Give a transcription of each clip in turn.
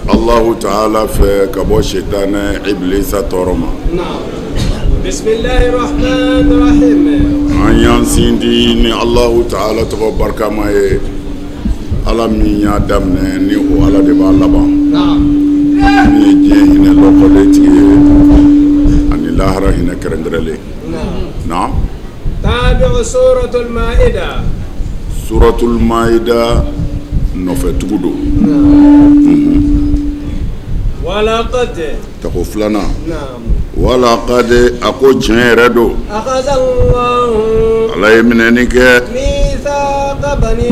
Allahu Taala fɛ ka bɔ sitanɛ Ibilisa tɔɔrɔ ma. An y'an sindi ni Allahu Taala tɔgɔ barikama ye, Ala min y'a daminɛ ni o Ala de b'a laban. Min ye diɲɛ hinɛ lɔkɔlen tigi ye ani lahara hinɛ kɛrɛnkɛrɛnlen. Naam. Tabi'u suratul Maida. Suratul Maida nɔfɛ tugu don. Walaqad. Tako filanan. Walaqad, a ko tiɲɛ yɛrɛ don. Ala ye minɛni kɛ. Bani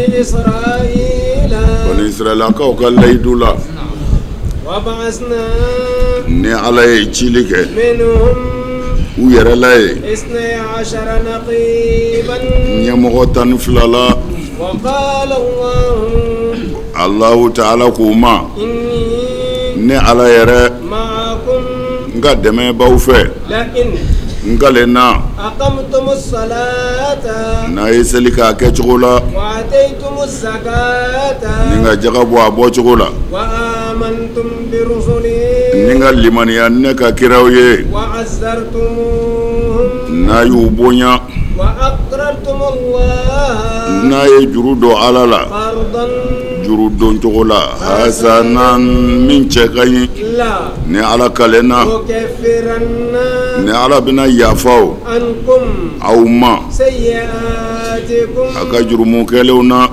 Bani Israilakaw ka layidu la. Ni Ala ye cili kɛ. U yɛrɛ la ye. Ɲɛmɔgɔ 12 la. Allahu Taala k'u ma. Ne Ala yɛrɛ. N ka dɛmɛ b'aw fɛ. N kalenna. N'a ye seli k'a kɛ cogo la. Ni ka jaga bɔ a bɔ cogo la. Ni ka limaniya ne ka kiraw ye. N'a y'u bonya. N'a ye juru don Ala la. Juru don cogo la. Hasanan, min cɛ ka ɲi. Ni Ala kalenna. Ni Ala bɛna yafa o aw ma. A ka jurumu kɛlenw na.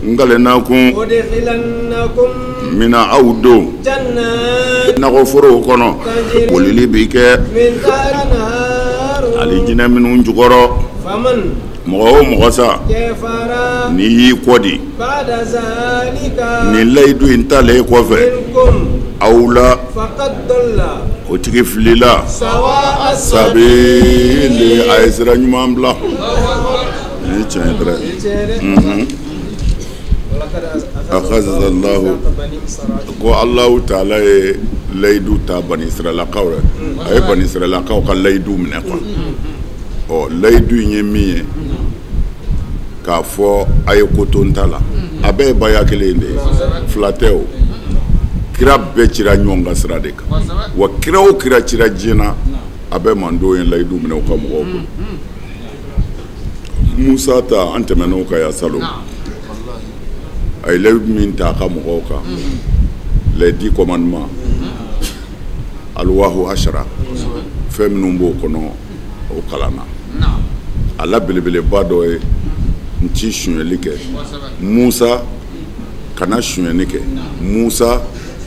N kalenna kun. N bɛna aw don. Nakɔforow kɔnɔ. Bolili bi kɛ. Alijinɛ minnu jukɔrɔ. Mɔgɔ o mɔgɔ sa. N'i y'i kɔ di. Nin layidu in talen kɔfɛ. Aw la. O tigi filila. Sabili, a ye sira ɲuman bila. Nin ye tiɲɛ ye dɛrɛ. Akhazallahu, ko Allahu Taala ye layidu ta Bani Israilakaw rɛ. A ye Bani Israilakaw ka layidu minɛ quoi. Ɔ layidu in ye min ye, k'a fɔ a ye ko to n ta la. A bɛɛ ye baya kelen de ye, fila tɛ o. Kira bɛɛ cira ɲɔgɔn ka sira de kan. Wa kira o kira cira diɲɛ na, a bɛɛ mantɔn ye layidu minɛ u ka mɔgɔw bolo. Musa ta an tɛmɛn'o kan yan salon. A ye layidu min ta a ka mɔgɔw kan, les 10 commandements, alwahu ashara, fɛn minnu b'o kɔnɔ o kalanna. A la belebeleba dɔ ye n ti sonyɛli kɛ. Musa kana sonyɛni kɛ. Musa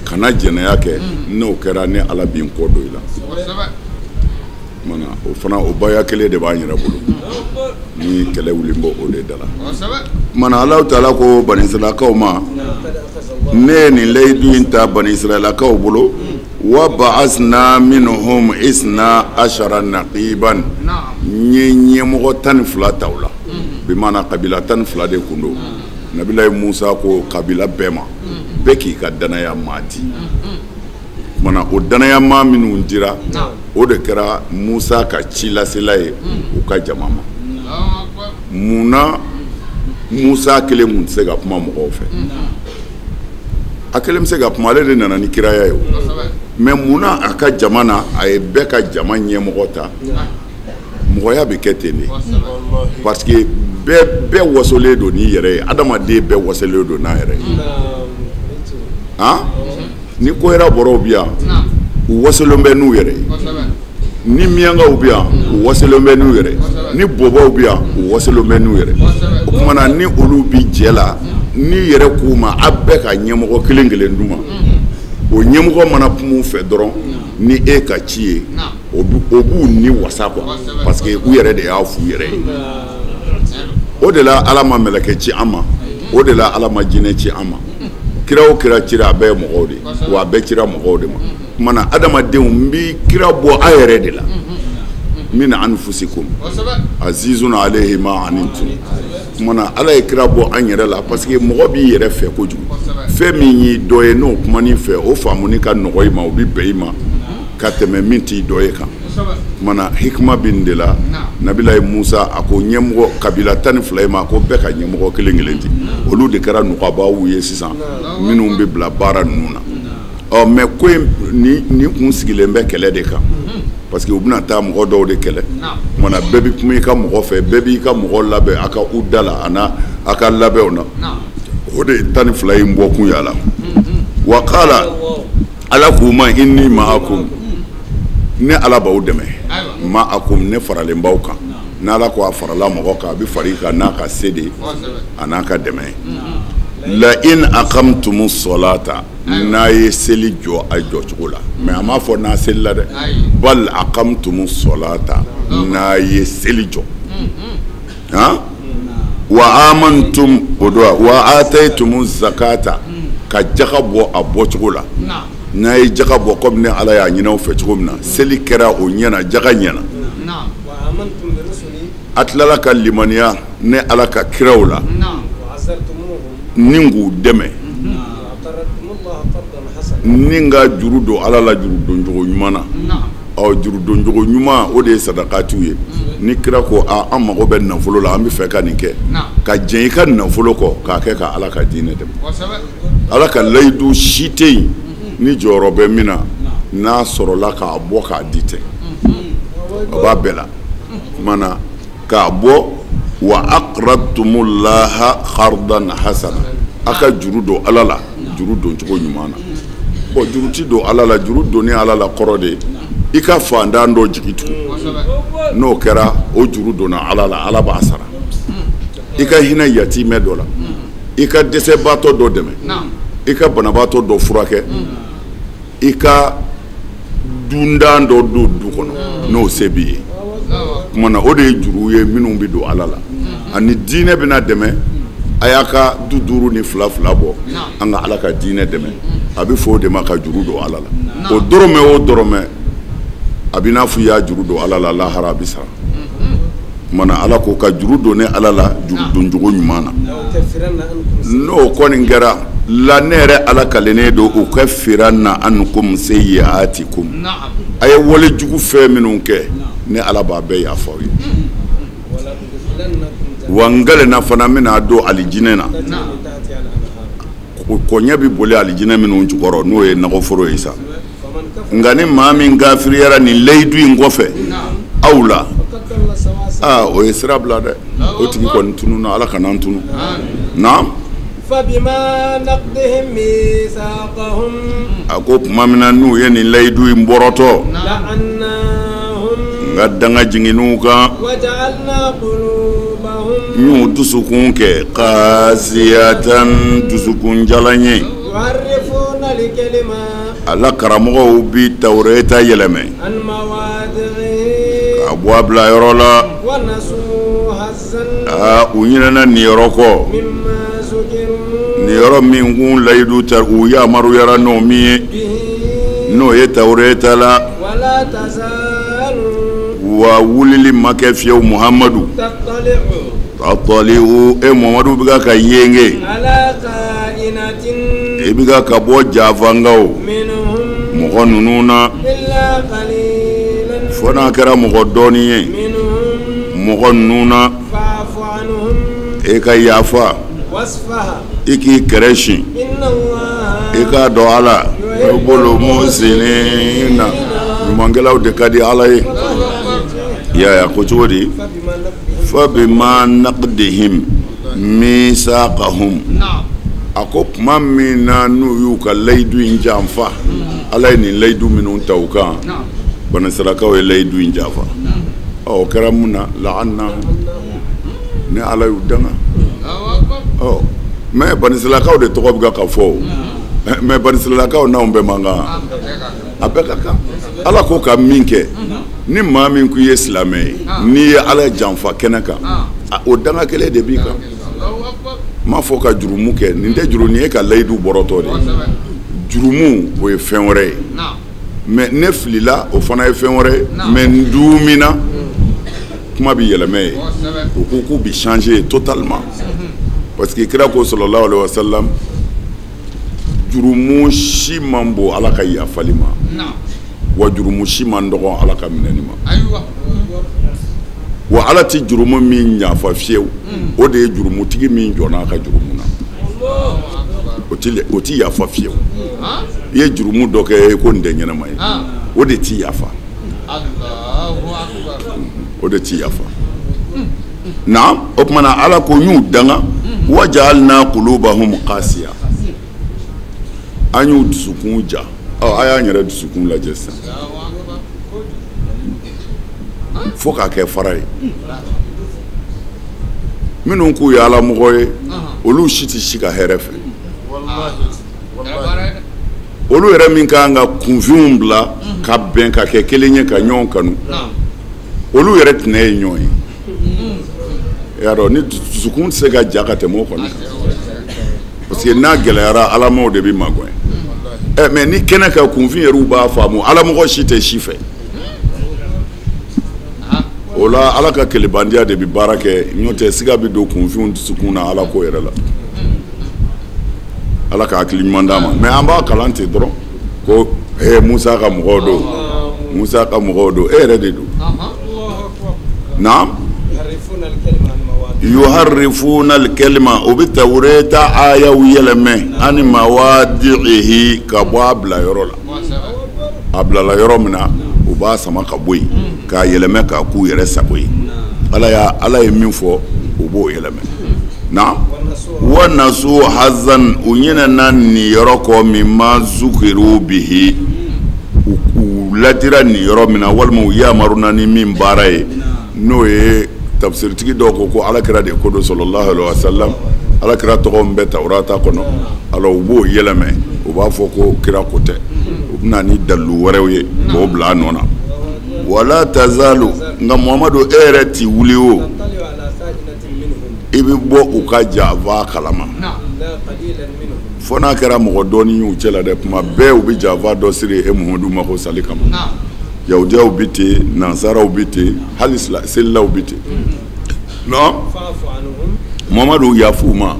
kana jɛnɛya kɛ. N'o kɛra ni Ala b'i kɔ don i la. O fana o baya kelen de b'an yɛrɛ bolo ni kɛlɛ wuli bɔ o de da la. Mana Alahu Taala ko Bani Israilakaw ma, ne ye nin layidu in ta Bani Israilakaw bolo. Wa ba'asna minhum isna ashara naqiban, n ye ɲɛmɔgɔ 12 ta u la. Bi maana kabila 12 de kun don. Nabilayi Musa ko kabila bɛɛ ma, bɛɛ k'i ka danaya maa di. Mana o danaya maa minnu dira, o de kɛra Musa ka cilasela ye u ka jama ma. Munna Musa kelen kun tɛ se ka kuma mɔgɔw fɛ? A kelen bɛ se ka kuma, ale de nana ni kiraya ye o. Mais munna a ka jama na, a ye bɛɛ ka jama ɲɛmɔgɔ ta? Mɔgɔya bɛ kɛ ten de. Parce que bɛɛ wasolen don n'i yɛrɛ ye, adamaden bɛɛ wasolen don n'a yɛrɛ ye. Han? Ni koyira bɔrɔw bi yan, u wasolen bɛ n'u yɛrɛ ye. Ni miyankaw bi yan, u wasolen bɛ n'u yɛrɛ ye. Ni bɔbɔw bi yan, u wasolen bɛ n'u yɛrɛ ye. O tuma na ni olu bi jɛ la, n'i yɛrɛ k'u ma a bɛɛ ka ɲɛmɔgɔ kelen kelen d'u ma. O ɲɛmɔgɔ mana kuma u fɛ dɔrɔn, ni e ka ci ye, o b'u ni wasa quoi. Parce que u yɛrɛ de y'a f'u yɛrɛ ye. O de la Ala ma mɛlɛkɛ ci an ma, o de la Ala ma jinɛ ci an ma. Kira o kira cira, a bɛɛ ye mɔgɔw de ye, wa a bɛɛ cira mɔgɔw de ma. Kumana adamadenw n bi kira bɔ a yɛrɛ de la. Min anfusikum azizun alayhi ma anittum. Kumana Ala ye kira bɔ an yɛrɛ la parce que mɔgɔ b'i yɛrɛ fɛ kojugu. Fɛn min y'i dɔ ye n'o kuman'i fɛ, o faamuni ka nɔgɔ i ma, o bɛ bɛn i ma ka tɛmɛ min t'i dɔ ye kan. Kumana hikima bɛ nin de la. Nabilayi Musa a ko ɲɛmɔgɔ kabila 12 ma, a ko bɛɛ ka ɲɛmɔgɔ kelen kelen di. Olu de kɛra nukabaw ye sisan, minnu bɛ bila baara ninnu na. Ɔ mais ko in nin kun sigilen bɛ kɛlɛ de kan, parce que u bɛna taa mɔgɔ dɔw de kɛlɛ. Kumana bɛɛ bɛ kuma i ka mɔgɔ fɛ, bɛɛ b'i ka mɔgɔ labɛn a ka u da la, a n'a a ka labɛnw na. O de ye 12 in bɔ kun y'a la. Wa qala, ala k'u ma inni ma'akum, ne ala b'aw dɛmɛ, ma'akum, ne faralen b'aw kan. N'ala ko a farala mɔgɔ kan, a bɛ fara i kan n'a ka se de ye, a n'a ka dɛmɛ ye. La in aqamtumu salata, n'a ye seli jɔ a jɔcogo la, mais a m'a fɔ n'a selila dɛ, bal aqamtumu salata, n'a ye seli jɔ, han, wa amantum, o don wa ataytumu zakata, ka jaga bɔ a bɔcogo la. N'a ye jaga bɔ komi ne ala y'a ɲini aw fɛ cogo min na, seli kɛra o ɲɛna, jaga ɲɛna. A tilala ka limaniya ne ala ka kiraw la ni k'u dɛmɛ, ni ka juru don ala la juru doncogo ɲuman na. Ɔ juru doncogo ɲuman, o de ye sadakatiw ye. Ni kira ko a an mago bɛ nafolo la, an bɛ fɛ ka nin kɛ, ka jɛn i ka nafolo kɔ k'a kɛ ka ala ka diinɛ dɛmɛ. Ala ka layidu si tɛ yen ni jɔyɔrɔ bɛ min na n'a sɔrɔla k'a bɔ k'a di tɛ, o b'a bɛɛ la. Kumana k'a bɔ wa aqradtumullaha qardan hasana, a ka juru don ala la juru don cogo ɲuman na. Bon, juru ti don ala la, juru donni ala la kɔrɔ de i ka fandan dɔ jigi tugu, n'o kɛra o juru donna ala la, ala b'a sara. I ka hinɛ yatimɛ dɔ la, i ka dɛsɛbaatɔ dɔ dɛmɛ, i ka banabaatɔ dɔ furakɛ, i ka dundan dɔ don du kɔnɔ n'o se b'i ye. Kumana o de ye juru ye minnu bɛ don ala la. Ani diinɛ bɛna dɛmɛ, a y'a ka du 5 ni 2 2 bɔ, an ka ala ka diinɛ dɛmɛ. A bɛ fɔ o de ma ka juru don ala la. O dɔrɔmɛ o dɔrɔmɛ, a bɛ n'a fɔ i y'a juru don ala la, lahara a bɛ sara. Kumana ala ko ka juru don ne ala la juru doncogo ɲuman na. N'o kɔni kɛra la, ne yɛrɛ ala kalennen don u ka firanna ankum sayyi'atikum, a ye wale jugu fɛn minnu kɛ, ne ala b'a bɛɛ yafa aw ye. Wa n kalenna fana n bɛna don alijinɛ na, kɔɲɛ bɛ boli alijinɛ minnu jukɔrɔ, n'o ye nakɔforo ye sa. Nka ni maa min kafiriyara nin layidu in kɔfɛ aw la, aa o ye sira bila dɛ, o tigi kɔni tununa, ala kana an tunu. Naam. A ko tuma min na n'u ye nin layidu in bɔrɔtɔ, n ka danga jiginniw kan, n y'u dusukun kɛ kasiyatan, dusukun jalan ye. Ala karamɔgɔw bi tawureta yɛlɛmɛ ka bɔ a bila yɔrɔ la. Aa u ɲinɛna niyɔrɔ kɔ, niyɔrɔ min kun layidu ta u yamaruyara n'o min ye, n'o ye tawureta la. Wa wulili ma kɛ fiyewu Muhamadu, tatali'u, e Muhamadu bɛ ka yenge, i bɛ ka bɔ jafangaw mɔgɔ ninnu na, fo n'a kɛra mɔgɔ dɔɔni ye mɔgɔ ninnu na, e ka yafa, i k'i kɛrɛ sin, i k'a dɔn ala bolo muhsinina, ɲumankɛlaw de ka di ala ye. Yaya ko cogo di? Fa bima naqdihim misaqahum, a ko tuma min na n'u y'u ka layidu in janfa, ala ye nin layidu minnu ta u kan, banisirakaw ye layidu in janfa. Ɔ o kɛra mun na? La'annahum, ni ala y'u danga. Ɔ mais banisirakaw de tɔgɔ bɛ ka fɔ o, mais banisirakaw n'anw bɛɛ man kan, a bɛɛ ka kan. Ala ko ka min kɛ, ni maa min ko i ye silamɛ ye, n'i ye ala janfa kɛnɛ kan, o danga kelen de b'i kan. N m'a fɔ ka jurumu kɛ, nin tɛ juru, nin ye ka layidu bɔrɔtɔ de ye. Jurumu o ye fɛn wɛrɛ ye, mais ne filila o fana ye fɛn wɛrɛ ye, mais n duumina kuma bɛ yɛlɛmɛ ye, u ko k'u bɛ changer totalement, parce que kira ko sallallahu alaihi wa sallam, jurumu si man bon ala ka yafali ma, wa jurumu si man dɔgɔ ala ka minɛni ma. Wa ala ti jurumu min yafa fiyewu, o de ye jurumutigi min jɔnna a ka jurumu na, o o ti yafa fiyewu. I ye jurumu dɔ kɛ ko nin tɛ ɲɛnama ye, o de ti yafa. O de ti yafa. Naam, o tuma na Ala ko n y'u danga waja'alna qulubahum qasiya, an y'u dusukun ja. Ɔ, a y'an yɛrɛ dusukun lajɛ sisan fo k'a kɛ fara ye. Minnu k'u ye Ala mɔgɔ ye, olu si tɛ si ka hɛrɛ fɛ. Olu yɛrɛ min ka kan ka kunfinw bila ka bɛn ka kɛ kelen ye ka ɲɔgɔn kanu, olu yɛrɛ tɛnɛ ye ɲɔgɔn ye. I y'a dɔn ni dusukun tɛ se ka ja ka tɛmɛ o kɔni kan, parce que n'a gɛlɛyara alamaw de bɛ magɔn. Ɛ mais ni kɛnɛ kan kunfin yɛrɛw b'a faamu, alamɔgɔ si tɛ si fɛ. O la Ala ka kelebandiya de bɛ baara kɛ, n'o tɛ siga bɛ don kunfinw dusukun na Ala ko yɛrɛ la. Ala ka hakili ɲuman d'a ma. Mais an b'a kalan ten dɔrɔn ko Musa ka mɔgɔw don, Musa ka mɔgɔw don, e yɛrɛ de don. Naam, yuharrifuna al-kalima, o bɛ tawureta ayaw yɛlɛmɛ ani mawadi'ihi ka bɔ a bila yɔrɔ la. A bilala yɔrɔ min na, u b'a sama ka bɔ yen k'a yɛlɛmɛ k'a k'u yɛrɛ sago ye. Ala ye min fɔ, u b'o yɛlɛmɛ. Naam, wa nasu hazan, u ɲinɛna nin yɔrɔ kɔ mimma zukiru bihi, u ladira nin yɔrɔ min na, walima u yamaruna ni min baara ye, n'o ye tafsiritigi dɔw ko ko Ala kira de ko don sallallahu alaihi wa sallam, Ala kira tɔgɔ min bɛ Tawurata kɔnɔ, alors u b'o yɛlɛmɛ, u b'a fɔ ko kira ko tɛ, u bɛ na ni dalilu wɛrɛw ye k'o bila a nɔ na. Wala tazalu, nka Muhamadu e yɛrɛ ti wuli o, i bɛ bɔ u ka janfa kalama, fo n'a kɛra mɔgɔ dɔɔni y'u cɛ la dɛ. Kuma bɛɛ u bɛ janfa dɔ siri e Muhamadu ma ko sali kama. Yahudiyaw bɛ ten, nansaraw bɛ ten, hali selilaw bɛ ten. Non, Muhamadu yafu ma,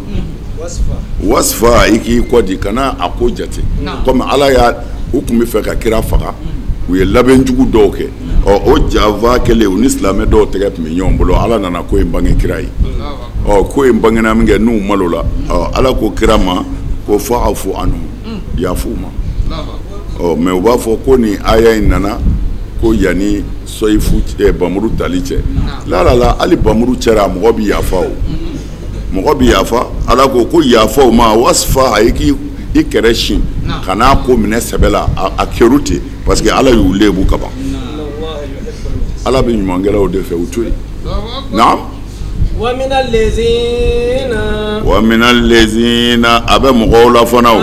wasfa, i k'i kɔ di, kana a ko jate. Komi Ala y'a, u tun bɛ fɛ ka kira faga, u ye labɛnjugu dɔw kɛ. Ɔ, o janfa kɛlen, u ni silamɛ dɔw tɛgɛ tun bɛ ɲɔgɔn bolo. Ala nana ko in bange kira ye. Ɔ, ko in bangena min kɛ n'u malo la, ɔ, Ala ko kira ma ko fa'afu anhu, yafu ma. Ɔ, mais u b'a fɔ ko nin aya in nana ko yanni sɔyifu bamuru tali cɛ. La la la, hali bamuru cɛra, mɔgɔ bɛ yafa o, mɔgɔ bɛ yafa. Ala ko ko yafa o ma, wasfa, a ye k'i kɛrɛ sin ka n'a ko minɛ sɛbɛ la, a kɛru ten, parce que Ala y'u lebu ka ban. Ala bɛ ɲumankɛlaw de fɛ, u to yen. Naam, wa minal lezina, a bɛ mɔgɔw la fana o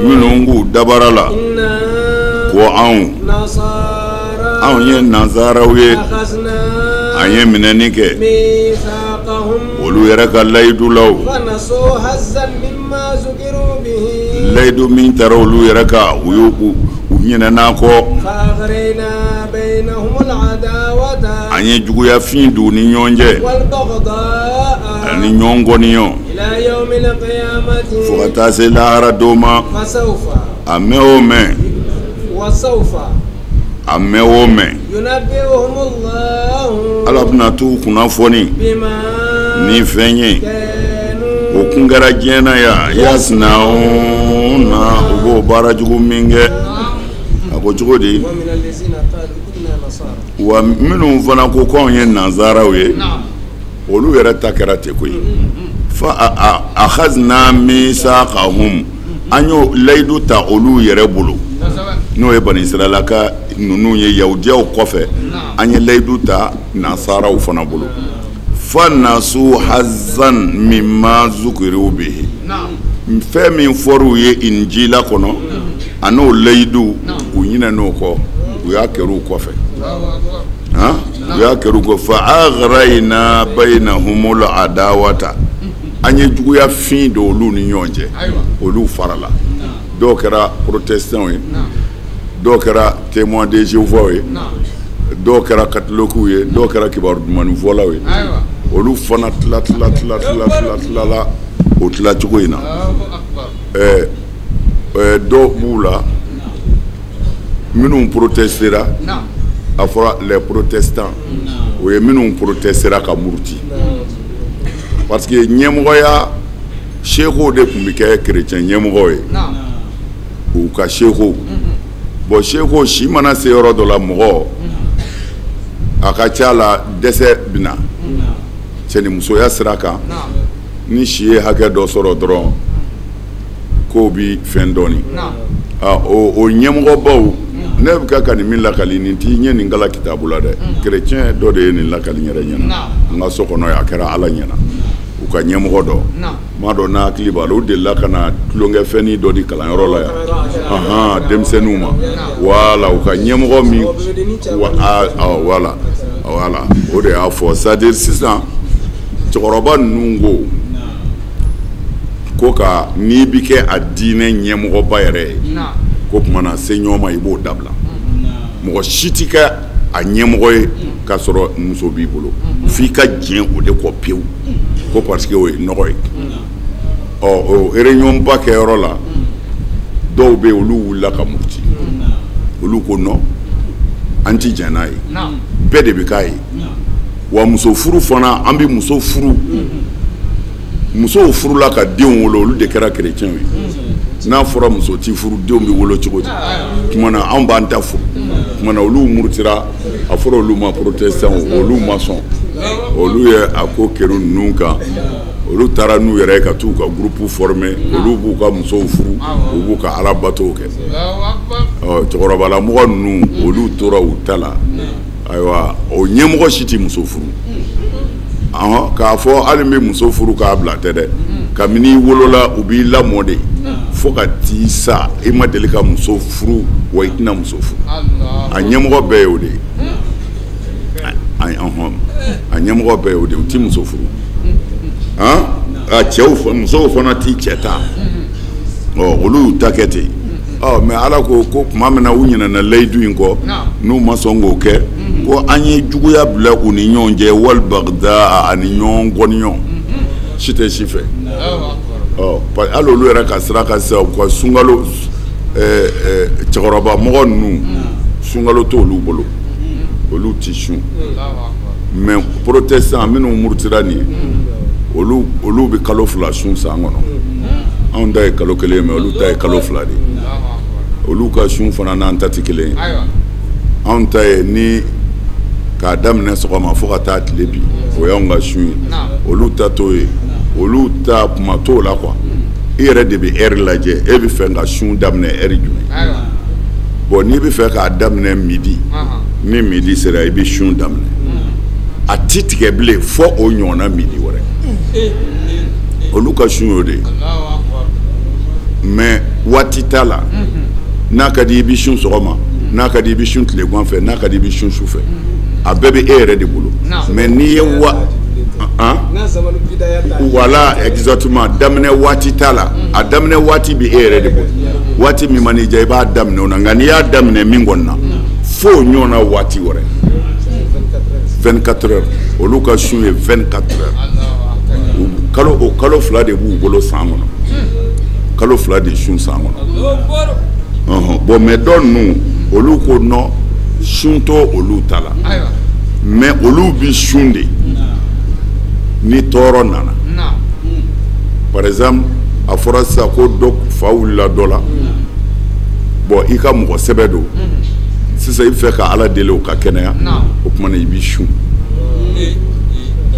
minnu k'u dabara la ko anw ye nansaraw ye, an ye minɛni kɛ olu yɛrɛ ka layidu la o, layidu min taara olu yɛrɛ kan, u y'u u ɲinɛna kɔ. An ye juguya fin don u ni ɲɔgɔn cɛ ani ɲɔgɔn gɔniyɔn fo ka taa se lahara don ma. A mɛn o mɛn, a mɛn o mɛn, Ala bɛna t'u kunnafoni ni fɛn ye o kun kɛra diɲɛ na yan, yasinauna, u b'o baara jugu min kɛ. A ko cogo di? Wa minnu fana ko k'anw ye nansaraw ye, olu yɛrɛ ta kɛra ten koyi. Fa akhazna misaqahum, an y'o layidu ta olu yɛrɛ bolo, n'o ye Bani Israila ka ninnu ye yahudiyaw kɔfɛ, an ye layidu ta nansaraw fana bolo. Fa nasu hazan mimma zukiru bihi, fɛn min fɔr'u ye Injila kɔnɔ a n'o layidu, u ɲinɛn'o kɔ, u y'a kɛr'u kɔfɛ. U y'a kɛr'u kɔ. Fa aghrayna baynahumul adawata, an ye juguya fin don olu ni ɲɔgɔn cɛ, olu farala. Dɔw kɛra protestants ye, dɔw kɛra témoins de Jéhovah ye, dɔw kɛra catholiques ye, dɔw kɛra kibaru dumanni fɔlaw ye. Olu fana tila tila tila tila tila tilala o tila cogo in na. Dɔw b'u la minnu protestera, a fɔra les protestants, o ye minnu protestera ka muruti, parce que ɲɛmɔgɔya Sekow de tun bɛ kɛ kerecɛn ɲɛmɔgɔ ye, u ka sekow. Bon, sekow si mana se yɔrɔ dɔ la, mɔgɔ a ka ca la dɛsɛ bɛ na cɛnimusoya sira kan. Ni si ye hakɛ dɔ sɔrɔ dɔrɔn, kow bi fɛn dɔɔni. O ɲɛmɔgɔbaw, ne bɛ ka nin min lakali, nin t'i ɲɛ nin kala kitabu la dɛ. Kerecɛn dɔ de ye nin lakali n yɛrɛ ɲɛna n ka so kɔnɔ yen, a kɛra Ala ɲɛna. U ka ɲɛmɔgɔ dɔ, m'a dɔn n'a hakili b'a la, u delila ka na tulonkɛfɛnnin dɔ di kalanyɔrɔ la yan, ahan, denmisɛnninw ma. Voilà, u ka ɲɛmɔgɔ min, voilà voilà, o de y'a fɔ. C'est à dire sisan cɛkɔrɔba ninnu ko ka n'i bi kɛ a diinɛ ɲɛmɔgɔba yɛrɛ ye, ko tuma na se ɲɔgɔn ma, i b'o dabila. Mɔgɔ si ti kɛ a ɲɛmɔgɔ ye k'a sɔrɔ muso b'i bolo, f'i ka diɲɛ o de kɔ pewu, ko parce que o ye nɔgɔ ye. Ɔ, o réunion ba kɛyɔrɔ la, dɔw bɛ yen, olu wulila ka muruti. Olu ko non, an ti jɛn n'a ye, bɛɛ de bɛ k'a ye. Wa muso furu fana, an bɛ muso furu. Musow furula ka denw wolo, olu de kɛra kerecɛnw ye. N'a fɔra muso ti furu, denw bɛ wolo cogo di? Tuma na anw b'an ta furu. Tuma na olu murutira, a fɔra olu ma protestant. Olu ma sɔn, olu ye a ko kɛra ninnu kan. Olu taara n'u yɛrɛ ye ka t'u ka groupe former. Olu b'u ka musow furu, u b'u ka ala batow kɛ. Ɔ, cɛkɔrɔbalamɔgɔ ninnu, olu tora u ta la. Ayiwa, o ɲɛmɔgɔ si tɛ muso furu. K'a fɔ hali n bɛ muso furu k'a bila tɛ dɛ. Kabini i wolola, u b'i lamɔ de fo ka t'i sa, i ma deli ka muso furu, wa i tɛna muso furu. A ɲɛmɔgɔ bɛɛ ye o de ye. A ɲɛmɔgɔ bɛɛ ye o de ye, u ti muso furu. A cɛw, musow fana t'i cɛ ta. Ɔ, olu y'u ta kɛ ten. Ɔ, mais Ala ko tuma min na u ɲinɛna layidu in kɔ, n'u ma sɔn k'o kɛ, ko an ye juguya bila u ni ɲɔgɔn cɛ, wal bagda, ani ɲɔgɔn gɔniɲɔgɔn si tɛ si fɛ. Ɔ, hali olu yɛrɛ ka sira ka sisan, u ka sunkalo, cɛkɔrɔba mɔgɔ ninnu, sunkalo t'olu bolo, olu ti sun. Mais protestant minnu murutira nin ye, olu bɛ kalo 2 sun san kɔnɔ. Anw ta ye kalo 1 ye, mais olu ta ye kalo 2 de ye. Olu ka sun fana n'an ta tɛ kelen ye. Anw ta ye ni k'a daminɛ sɔgɔma fo ka taa tile bi, o y'anw ka sun ye. Olu ta t'o ye, olu ta kuma t'o la quoi. I yɛrɛ de bɛ heure lajɛ, e bɛ fɛ ka sun daminɛ heure jumɛn. Bon, n'i bɛ fɛ k'a daminɛ midi, ni midi sera, i bɛ sun daminɛ, a ti tigɛ bilen fo o ɲɔgɔnna midi wɛrɛ. Olu ka sun y'o de ye, mais waati t'a la. N'a ka di i bɛ sun sɔgɔma, n'a ka di i bɛ sun tilegan fɛ, n'a ka di i bɛ sun su fɛ, a bɛɛ bɛ e yɛrɛ de bolo. Mais n'i ye wa voilà, exactement, daminɛ waati t'a la, a daminɛ waati bɛ e yɛrɛ de bolo. Waati min man'i diya, i b'a daminɛ o na. Nka n'i y'a daminɛ min kɔni na, fo o ɲɔgɔnna waati wɛrɛ, 24 heures. Olu ka sun ye 24 heures. Kalo o kalo 2 de b'u bolo san kɔnɔ, kalo 2 de sun san kɔnɔ. Bon, mais dɔ ninnu, olu ko non, sun t'o olu ta la. Mais olu bi sun de ni tɔɔrɔ nana. Par exemple, a fɔra sisan ko dɔ fa wulila dɔ la. Bon, i ka mɔgɔ sɛbɛ don sisan, i bɛ fɛ ka Ala deli o ka kɛnɛya, o tuma na i bi sun,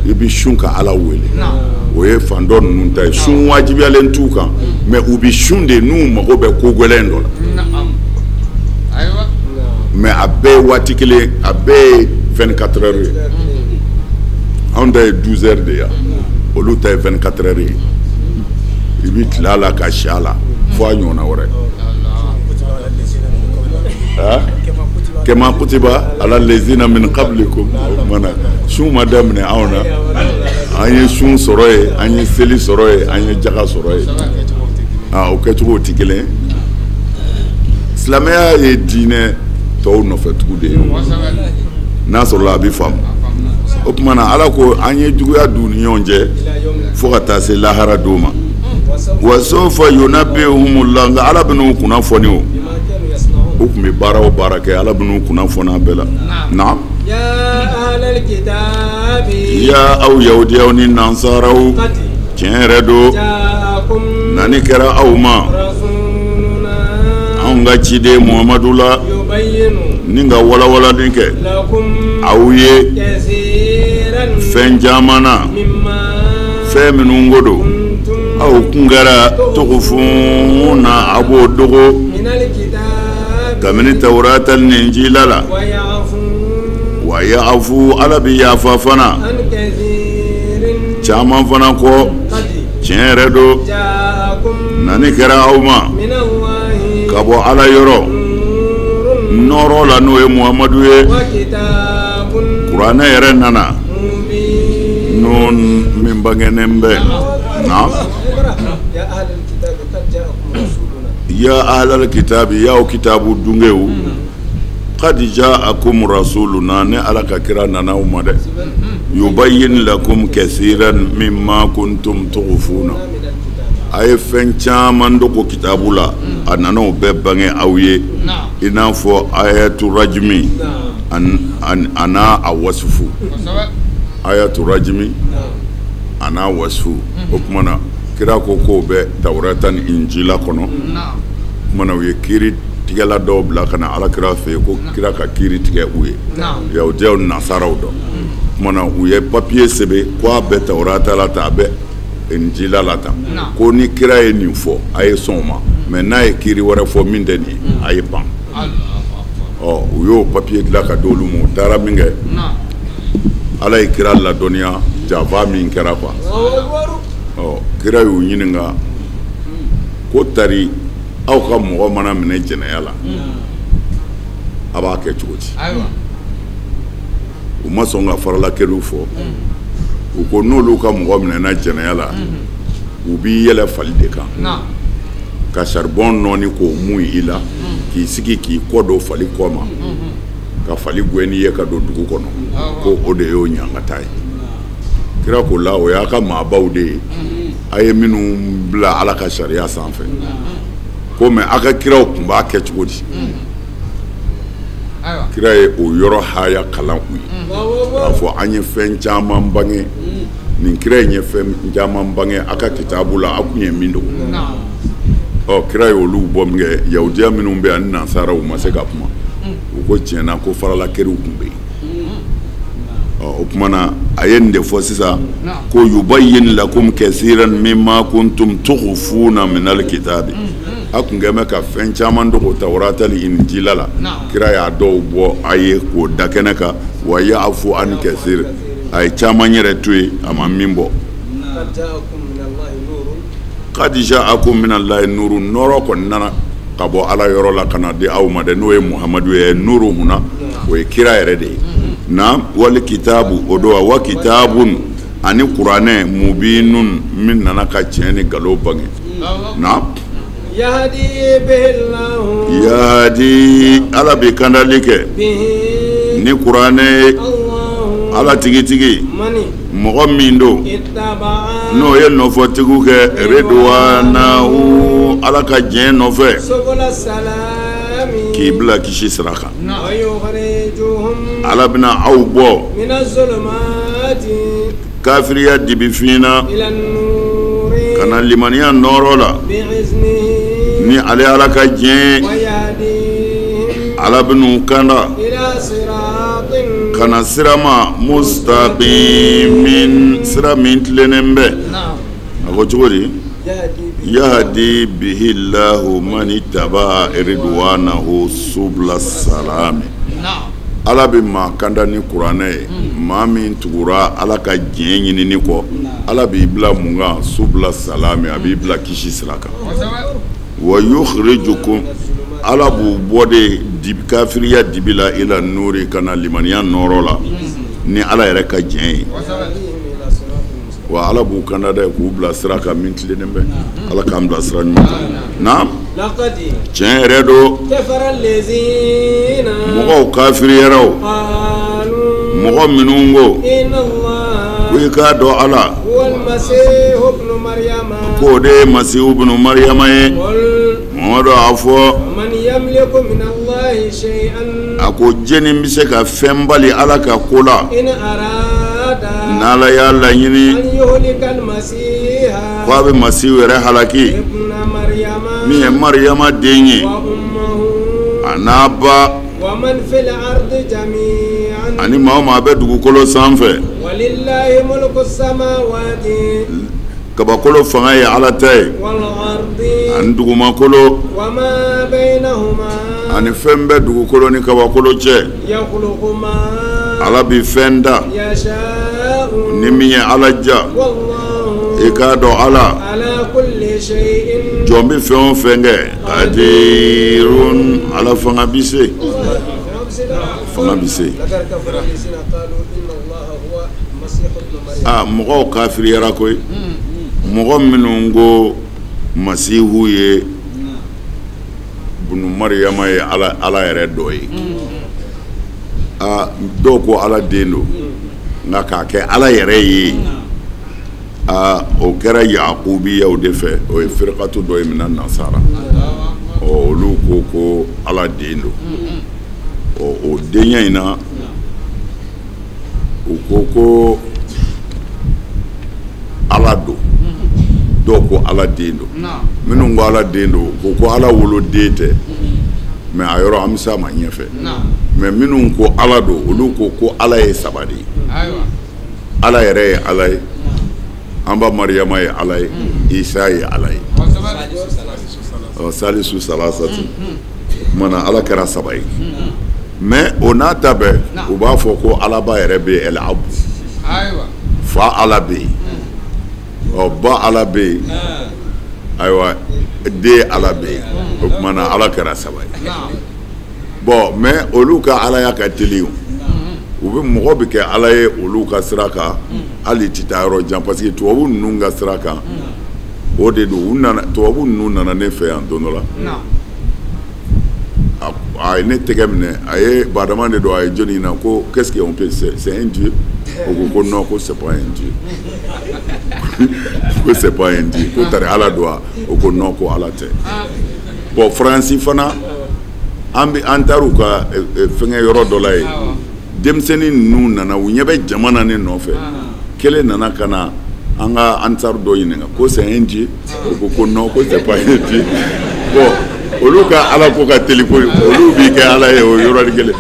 i bi sun ka Ala wele. O ye fan dɔ ninnu ta ye. Sun wajibiyalen t'u kan, mais u bi sun de n'u mago bɛ ko gɛlɛn dɔ la. Mais a bɛɛ ye waati kelen, a bɛɛ ye 24 heures ye. Anw ta ye 12 heures de ye, olu ta ye 24 heures ye. I bi tila a la ka si a la fo a ɲɔgɔnna wɛrɛ. Kama kutiba ala lezina min qablikum. O kumana sun ma daminɛ anw na, an ye sun sɔrɔ yen, an ye seli sɔrɔ yen, an ye jaga sɔrɔ yen. O kɛcogo tɛ kelen ye. Silamɛya ye diinɛ tɔw nɔfɛtugu de ye, n'a sɔrɔla a bɛ faamu. O tuma na Ala ko an ye juguya d'u ni ɲɔgɔn cɛ fo ka taa se lahara don ma. Wa sawfa yunabbihumullah, nka Ala bɛn'u kunnafoni. O u tun bɛ baara o baara kɛ, Ala bɛn'u kunnafoni a bɛɛ la. Naam. Ya aw yahudiyaw ni nansaraw, tiɲɛ yɛrɛ don. Nani kɛra aw ma anw ka ciden Muhamadu la ni ka walawalani kɛ aw ye fɛn caman na fɛn minnu ko don aw kun kɛra tugufuna a b'o dogo kabini Tawurata ni Injila la wa ya'fu Ala bɛ yafa fana caman fana kɔ tiɲɛ yɛrɛ don nani kɛra aw ma ka bɔ Ala yɔrɔ nɔɔrɔ la n'o ye Muhamadu ye kuranɛ yɛrɛ nana n'o min bangenen bɛ na ya ahlal kitabi y'aw kitabu dungew qad ja'akum rasuluna ne Ala ka kira nana aw ma dɛ yubayyin lakum kathiran mimma kuntum tughfuna a ye fɛn caman dogo kitabu la a nana o bɛɛ bange aw ye i n'a fɔ ayatu rajimi a n'a a wasufu ayatu rajimi a n'a wasufu o tuma na kira ko k'o bɛ Tawurata ni Injila kɔnɔ o tuma na u ye kiiri tigɛla dɔw bila ka na Ala kira fɛ yen ko kira ka kiiri tigɛ u ye yahudiyaw ni nasaraw dɔn o tuma na u ye papiye sɛbɛn ko a bɛ Tawurata la tan a bɛ Injila la tan ko ni kira ye nin fɔ a ye sɔn o ma mɛ n'a ye kiiri wɛrɛ fɔ min tɛ nin ye a ye ban ɔ u y'o papiye dilan ka d'olu ma u taara min kɛ Ala ye kira ladɔnniya janfa min kɛra quoi ɔ kira y'u ɲininka ko tari aw ka mɔgɔ mana minɛ jɛnɛya la a b'a kɛ cogo di u ma sɔn ka faralakɛliw fɔ u ko n'olu ka mɔgɔ minɛna jɛnɛya la u b'i yɛlɛ fali de kan ka saribɔn nɔɔni k'o mun i la k'i sigi k'i kɔ don fali kɔ ma ka fali gɛn n'i ye ka don dugu kɔnɔ ko o de y'o ɲangata ye kira ko la o y'a ka maabaw de ye a ye minnu bila Ala ka sariya sanfɛ ko mɛ aw ka kiraw tun b'a kɛ cogo di kira ye o yɔrɔ haya kalan u ye k'a fɔ an ye fɛn caman bange nin kira in ye fɛn caman bange aw ka kitabu la aw kun ye min dogo ɔ kira ye olu bɔ min kɛ yahudiya minnu bɛ yan ani nansaraw u ma se ka kuma u ko tiɲɛna ko faralakɛriw tun bɛ yen ɔ o tuma na a ye nin de fɔ sisan ko yubayyin lakum kathiran mimma kuntum tukhfuna minal kitabi a kun kɛ bɛ ka fɛn caman dogo Tawurata ni Injila la kira y'a dɔw bɔ a ye k'o da kɛnɛ kan wa ya'fu an kathir a ye caman yɛrɛ to yen a ma min bɔ qad ja'akum minallahi nurun nɔɔrɔ kɔni nana ka bɔ Ala yɔrɔ la ka na di aw ma dɛ n'o ye Muhamadu ye nuru mun na o ye kira yɛrɛ de ye na wali kitabu o don wa kitabun ani kuranɛ mubinun min nana ka tiɲɛ ni nkalon bange na yahdi Ala bɛ kandali kɛ ni kuranɛ ye Ala tigitigi mɔgɔ min don n'o ye nɔfɔtigiw kɛ ridwanahu Ala ka diɲɛ nɔfɛ k'i bila kisi sira kan Ala bɛna aw bɔ kafiriya dibifin na ka na limaniya nɔɔrɔ la ni ale Ala ka diɲɛ Ala bɛn'u kanda ka na sira ma mustaqimin sira min tilennen bɛ a ko cogo di yahdi bihi llahu man ittaba ridwanahu subula salami Ala bɛ maa kanda ni kuranɛ ye maa min tugura Ala ka diɲɛ ɲinini kɔ Ala b'i bila mun kan subula salami a b'i bila kisi sira kan wa yukhrijukum Ala b'u bɔ de kafiriya dibi la ila nuri ka na limaniya nɔɔrɔ la ni Ala yɛrɛ ka diɲɛ ye wa Ala b'u kanda dɛ k'u bila sira kan min tilennen bɛ Ala k'an bila sira ɲuman kan naam tiɲɛ yɛrɛ don mɔgɔw kafiriyara o mɔgɔ minnu ko ko i k'a dɔn Ala k'o de ye Masihu bunu Mariyama ye Mamadu a fɔ a ko jɛni bɛ se ka fɛn bali Ala ka ko la n'Ala y'a laɲini ko a bɛ Masihu yɛrɛ halaki Min ye Mariyama den ye, a n'a ba, ani maa o maa bɛ dugukolo sanfɛ. Kabakolo fanga ye Ala ta ye, ani dugumakolo, ani fɛn bɛ dugukolo ni kabakolo cɛ. Ala bi fɛn da ni min ye Ala ja. I k'a dɔn Ala jɔn bɛ fɛn o fɛn kɛ, qadirun, Ala fanga bi se, fanga bi se. Aa, mɔgɔw kafiriyara koyi. Mɔgɔ minnu ko Masihu ye bunu Mariyama ye Ala yɛrɛ dɔ ye. Aa, dɔw ko Ala den don, nka k'a kɛ Ala yɛrɛ ye, aa, o kɛra Yakubiyaw de fɛ. O ye firikatu dɔ ye mina nasara. Ɔ, olu ko ko Ala den don. Ɔ, o denya in na, u ko ko Ala don. Dɔw ko Ala den don. Minnu ko Ala den don, ko ko Ala woloden tɛ, mais a yɔrɔ an bɛ s'a ma ɲɛfɛ. Mais minnu ko Ala don, olu ko ko Ala ye saba de ye. Ala yɛrɛ ye Ala ye, an ba Mariyama ye Ala ye, Isa ye Ala ye. Ɔ, salisu salasatu. O tuma na Ala kɛra saba ye. Mais o n'a ta bɛɛ, u b'a fɔ ko Alaba yɛrɛ bɛ yen, el abu. Fa Ala bɛ yen, ɔ, ba Ala bɛ yen, ayiwa, den Ala bɛ yen. O tuma na Ala kɛra saba ye. Bon, mais olu ka alaya ka teli o. U bɛ mɔgɔ bɛ kɛ Ala ye olu ka sira kan, hali ti taa yɔrɔ jan, parce que tubabu ninnu ka sira kan o de don. U nana, tubabu ninnu nana ne fɛ yan don dɔ la. A ye ne tɛgɛ minɛ, a ye badama de don, a ye jɔnni ɲininka ko qu'est-ce qu'on peut, c'est un dieu? O ko ko non, ko c'est pas un dieu. Ko c'est pas un dieu. Ko tari Ala don wa? O ko non, ko Ala tɛ. Bon, Faransi fana, an bɛ an taar'u ka fɛngɛ yɔrɔ dɔ la yen. Denmisɛnnin ninnu nana, u ɲɛ bɛ jama na ne nɔfɛ. Kelen nana ka na an ka ansar dɔ ɲininka ko c'est un dieu? O ko ko non, ko c'est pas un dieu. Bon, olu ka Ala ko ka teli koyi, olu b'i kɛ Ala ye o yɔrɔnin kelen.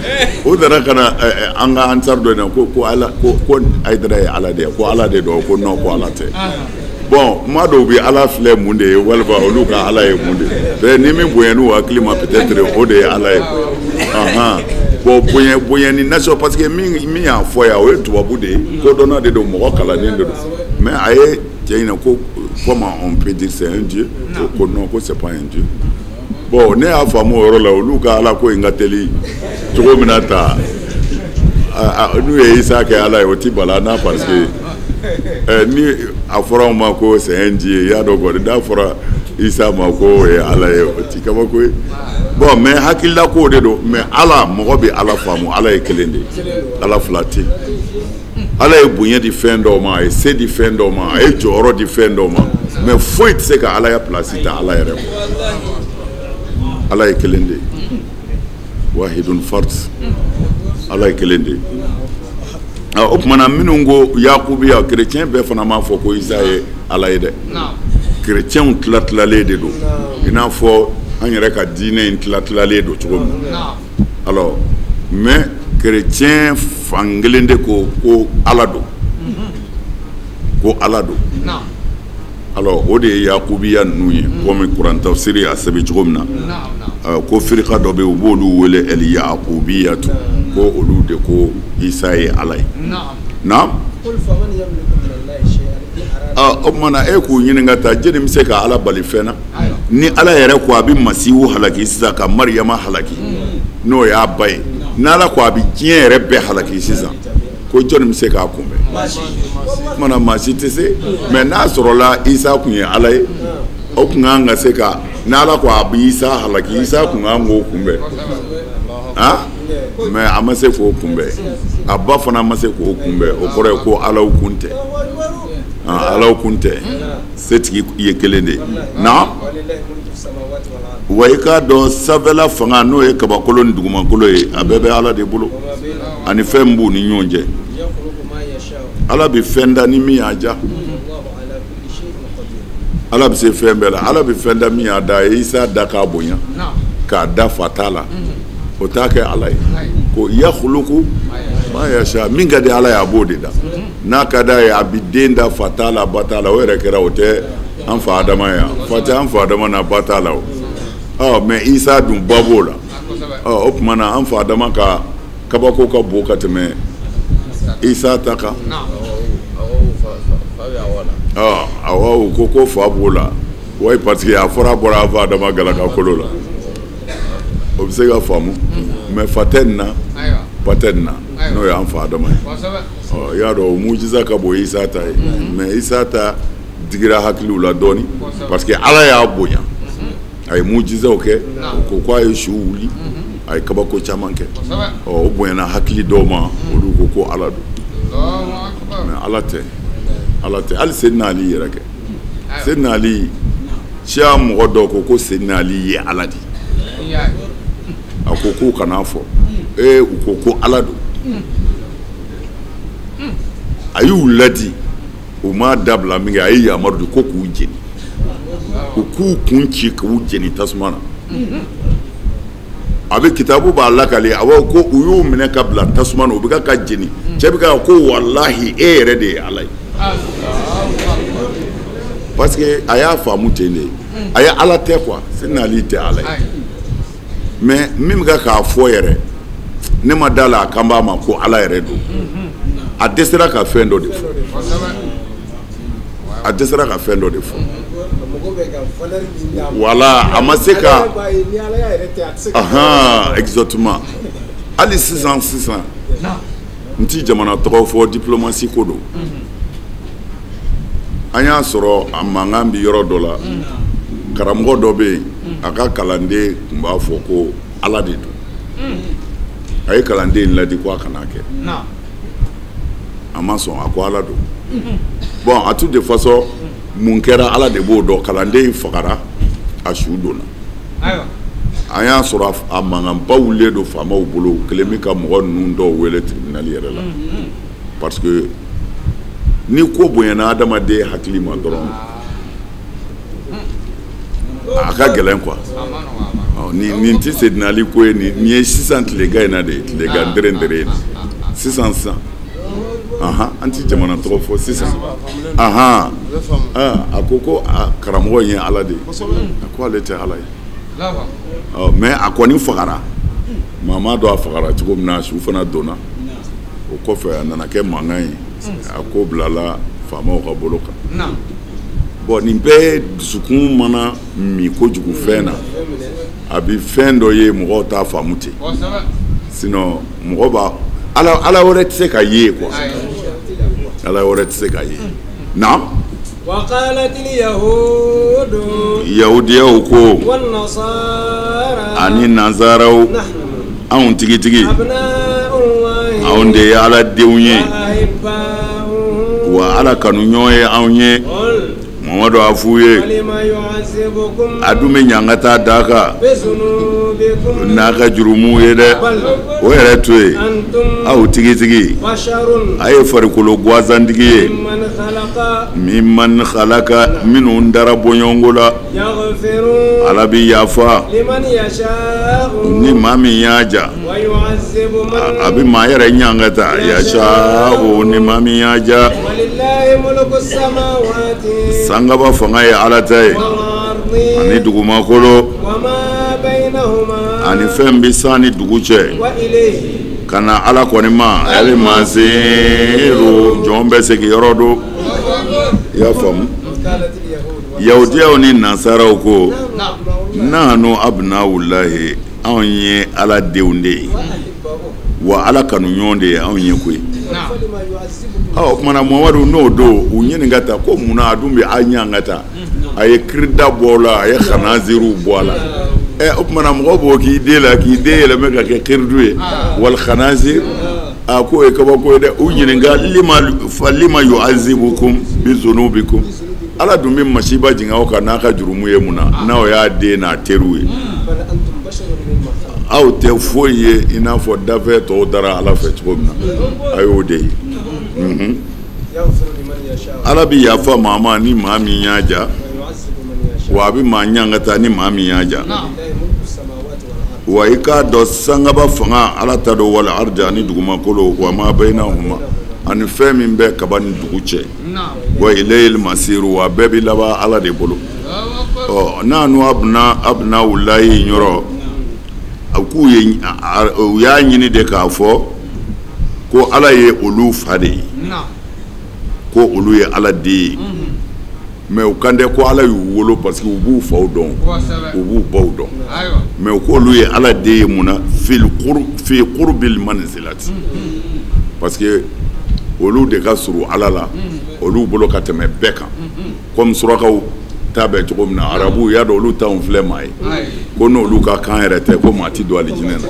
O nana ka na an ka ansar dɔ ɲininka ko ko Ala ko ko Hayidara ye Ala de ye, ko Ala de don, ko non, ko Ala tɛ. Bon, kuma dɔw bɛ Ala filɛ mun de ye, walima olu ka Ala ye mun de ye. Ni min bonya n'u hakili ma, peut-être o de ye Ala ye. Ahan. Bon, bonya bonya ni nation, parce que min y'a fɔ yan, o ye tubabu de ye, kodɔnna de don, mɔgɔ kalannen de don. Mais a ye cɛ ɲininka ko comment on peut dire c'est un dieu? Ko non, ko c'est pas un dieu. Bon, ne y'a faamu o yɔrɔ la, olu ka Ala ko in ka teli cogo min na ta, n'u ye Isa kɛ Ala ye, o ti bala n'a, parce que ni a fɔra anw ma ko c'est un dieu, i y'a dɔn kɔni, n'a fɔra Isa ma ko o ye Ala ye, o ti kabako ye. Bon, mais hakilila ko de don. Mais Ala, mɔgɔ bɛ Ala faamu, Ala ye kelen de ye, Ala fila tɛ yen. Ala ye bonya di fɛn dɔw ma, a ye se di fɛn dɔw ma, a ye jɔyɔrɔ di fɛn dɔw ma, mais foyi tɛ se ka Ala ya place ta Ala yɛrɛ kɔ. Ala ye kelen de ye, wahidun fard, Ala ye kelen de ye. O tuma na minnu ko Yakubiya, chrétien bɛɛ fana m'a fɔ ko Isa ye Ala ye dɛ. Chrétienw tila tilalen de don, i n'a fɔ an yɛrɛ ka diinɛ in tila tilalen don cogo min. Alors, mais chrétien fan kelen de ko ko Ala don, ko Ala don. Alors, o de ye Yakubiya ninnu ye, komi kuran tafsiri y'a sɛbɛn cogo min na, ko firika dɔ bɛ yen, u b'olu wele el Yakubiyatu, ko olu de ko Isa ye Ala ye. Naam. O tuma na e k'u ɲininka ta, jeli bɛ se ka Ala bali fɛn na? Ni Ala yɛrɛ ko a bɛ Masihu halaki sisan, ka Mariyama halaki, n'o y'a ba ye, n'Ala ko a bɛ diɲɛ yɛrɛ bɛɛ halaki sisan, ko jɔnni bɛ se k'a kunbɛn? O tuma na maa si tɛ se. Mais n'a sɔrɔla Isa kun ye Ala ye, o kun kan ka se ka, n'Ala ko a bɛ Isa halaki, Isa kun kan k'o kunbɛn. Han? Mais a ma se k'o kunbɛn, a ba fana ma se k'o kunbɛn. O kɔrɔ ye ko Alaw kun tɛ, Alaw kun tɛ, setigi ye kelen de ye. Naam. Wa i k'a dɔn sanfɛla fanga, n'o ye kabakolo ni dugumakolo ye, a bɛɛ bɛ Ala de bolo, ani fɛn min b'u ni ɲɔgɔn cɛ. Ala bɛ fɛn da ni min y'a diya. Ala bɛ se fɛn bɛɛ la. Ala bɛ fɛn da min y'a da, a ye Isa da k'a bonya, k'a da fa t'a la, o t'a kɛ Ala ye. Ko yakhluqu ma yasha, min ka di Ala ye a b'o de da. N'a ka d'a ye a bɛ den da fa t'a la, ba t'a la. O yɛrɛ kɛra, o tɛ an fa Adama ye yan, fa tɛ an fa Adama na, ba t'a la o. Ɔ mais Isa dun ba b'o la. Ɔ o tuma na an fa Adama ka kabako ka bon ka tɛmɛ Isa ta kan. Ɔ awɔ, u ko ko fa b'o la, wayi, parce que a fɔra bɔra an fa Adama galakakolo la, o bɛ se ka faamu. Mais fa tɛ nin na, ba tɛ nin na, n'o y'an fa Adama ye. Ɔ i y'a dɔn, o mujiza ka bon Isa ta ye, mais Isa ta digira hakiliw la dɔɔni, parce que Ala y'a bonya, a ye mujizaw kɛ, o ko k'a ye su wuli, a ye kabako caman kɛ. Ɔ o bonyana hakili dɔw ma, olu ko ko Ala don. Mais Ala tɛ, Ala tɛ. Hali Seydina Ali yɛrɛ kɛ, Seydina Ali, siya mɔgɔ dɔw ko ko Seydina Ali ye Ala de ye. A ko k'u kan'a fɔ. Ee, u ko ko Ala don. A y'u ladi, u m'a dabila min kɛ, a ye yamaru di ko k'u jeni, u k'u kun ci k'u jeni tasuma na. A bɛ kitabu b'a lakale, a b'a ko u y'u minɛ ka bila tasuma na, u bɛ ka jeni. Cɛ bɛ ka ko walahi e yɛrɛ de ye Ala ye, parce que a y'a faamu ten de, a ye Ala tɛ quoi, Seydina Ali tɛ Ala ye. Mais min bɛ k'a fɔ yɛrɛ, ne ma da la a kan b'a ma ko Ala yɛrɛ don. A dɛsɛra ka fɛn dɔ de fɔ, a dɛsɛra ka fɛn dɔ de fɔ. Voilà, a ma se ka, ahan, exactement. Hali sisan sisan, n ti jamana tɔgɔ fɔ, diplomatie ko don. An y'a sɔrɔ a mankan bi yɔrɔ dɔ la, karamɔgɔ dɔ bɛ yen, a ka kalanden tun b'a fɔ ko Ala de don. A ye kalanden in ladi ko a kana kɛ, a ma sɔn, a ko Ala don. Bon, à toute de façon, mun kɛra Ala de b'o dɔn. Kalanden in fagara, a su donna. An y'a sɔrɔ a mankanba wulilen don faamaw bolo, u kɛlen bɛ ka mɔgɔ ninnu dɔw wele tribunal yɛrɛ la, parce que ni ko bonyana adamaden hakili ma dɔrɔn, a ka gɛlɛn quoi. Nin tɛ Seydina Ali ko ye, nin ye sisan tilegan in na de ye, tilegan dere in na sisan sisan. Ahan, an ti jamana tɔgɔ fɔ sisan. Ahan, a ko ko karamɔgɔ in ye Ala de ye, a ko ale tɛ Ala ye. Ɔ mais a kɔni fagara, maa m'a dɔn a fagara cogo min na, a su fana donna. O kɔfɛ a nana kɛ mankan ye, a ko bilala faamaw ka bolo kan. Bon, nin bɛɛ dusukun mana min kojugu fɛn na, a bɛ fɛn dɔ ye mɔgɔw t'a faamu ten. Sinon mɔgɔ b'a Ala wɛrɛ tɛ se ka ye quoi, Ala wɛrɛ tɛ se ka ye. Naam. Yahudiyaw ko ani nanzaraw, anw tigitigi, anw de ye Ala denw ye, wa Ala kanuɲɔgɔn ye anw ye. Mamadu a f'u ye, a dun bɛ ɲangata d'a kan n'a ka jurumu ye dɛ, o yɛrɛ to yen. Aw tigitigi, a ye farikolo ganzantigi ye, mimman halaka, minnu dara bɔɲɔgɔnko la, Ala bɛ yafa ni maa min y'a ja, a bɛ maa yɛrɛ ɲangata yasa o ni maa min y'a ja. Sankaba fanga ye Ala ta ye, ani dugumakolo, ani fɛn bɛ san ni dugu cɛ, ka na Ala kɔni ma ale masiru, jɔn bɛ segin yɔrɔ don. I y'a faamu? Yahudiyaw ni nansaraw ko nahnu abnaullahi, anw ye Ala denw de ye, wa Ala kanuɲɔgɔn de ye anw ye koyi. Ɔ o kumana Mamadu n'o don, u ɲininka ta ko munna a dun bɛ a ɲangata, a ye kirida bɔ o la, a ye khanaziru bɔ a la. Ɛ o kumana mɔgɔ b'o k'i den la, k'i den yɛlɛmɛ ka kɛ kiridu ye, wal khanazir, a k'o ye kabako ye dɛ. U ɲininka lima yu'azibukum bi zunubikum, Ala dun bɛ masiba jigin aw kan n'a ka jurumu ye mun na, n'aw y'a den n'a teriw ye. Aw tɛ foyi ye i n'a fɔ dafɛ tɔw dara Ala fɛ cogo min na, a y'o de ye. Ala bɛ yafa maa ma ni maa min y'a ja, Wa a bɛ maa ɲangata ni maa min y'a ja. Wa i k'a dɔn sankaba fanga Ala ta don wal ardi ani dugumakolo wa ma baynahuma ani fɛn min bɛ kaba ni dugu cɛ. Wa ilayil masiru wa bɛɛ bɛ laban Ala de bolo. Ɔ nahnu abna'ullahi yɔrɔ k'u ye u y'a ɲini de k'a fɔ ko Ala ye olu fa de ye. Ko olu ye Ala den ye. Mais u kan tɛ ko Ala y'u wolo parce que u b'u faw dɔn, u b'u baw dɔn. Mais k'olu ye Ala den ye mun na fi qurbil manzilati parce que olu de ka surun Ala la, olu bolo ka tɛmɛ bɛɛ kan. Comme surakaw ta bɛ cogo min na, arabuw y'a dɔn olu t'anw filɛ maa ye, ko n'olu ka kan yɛrɛ tɛ ko maa ti don alijinɛ na.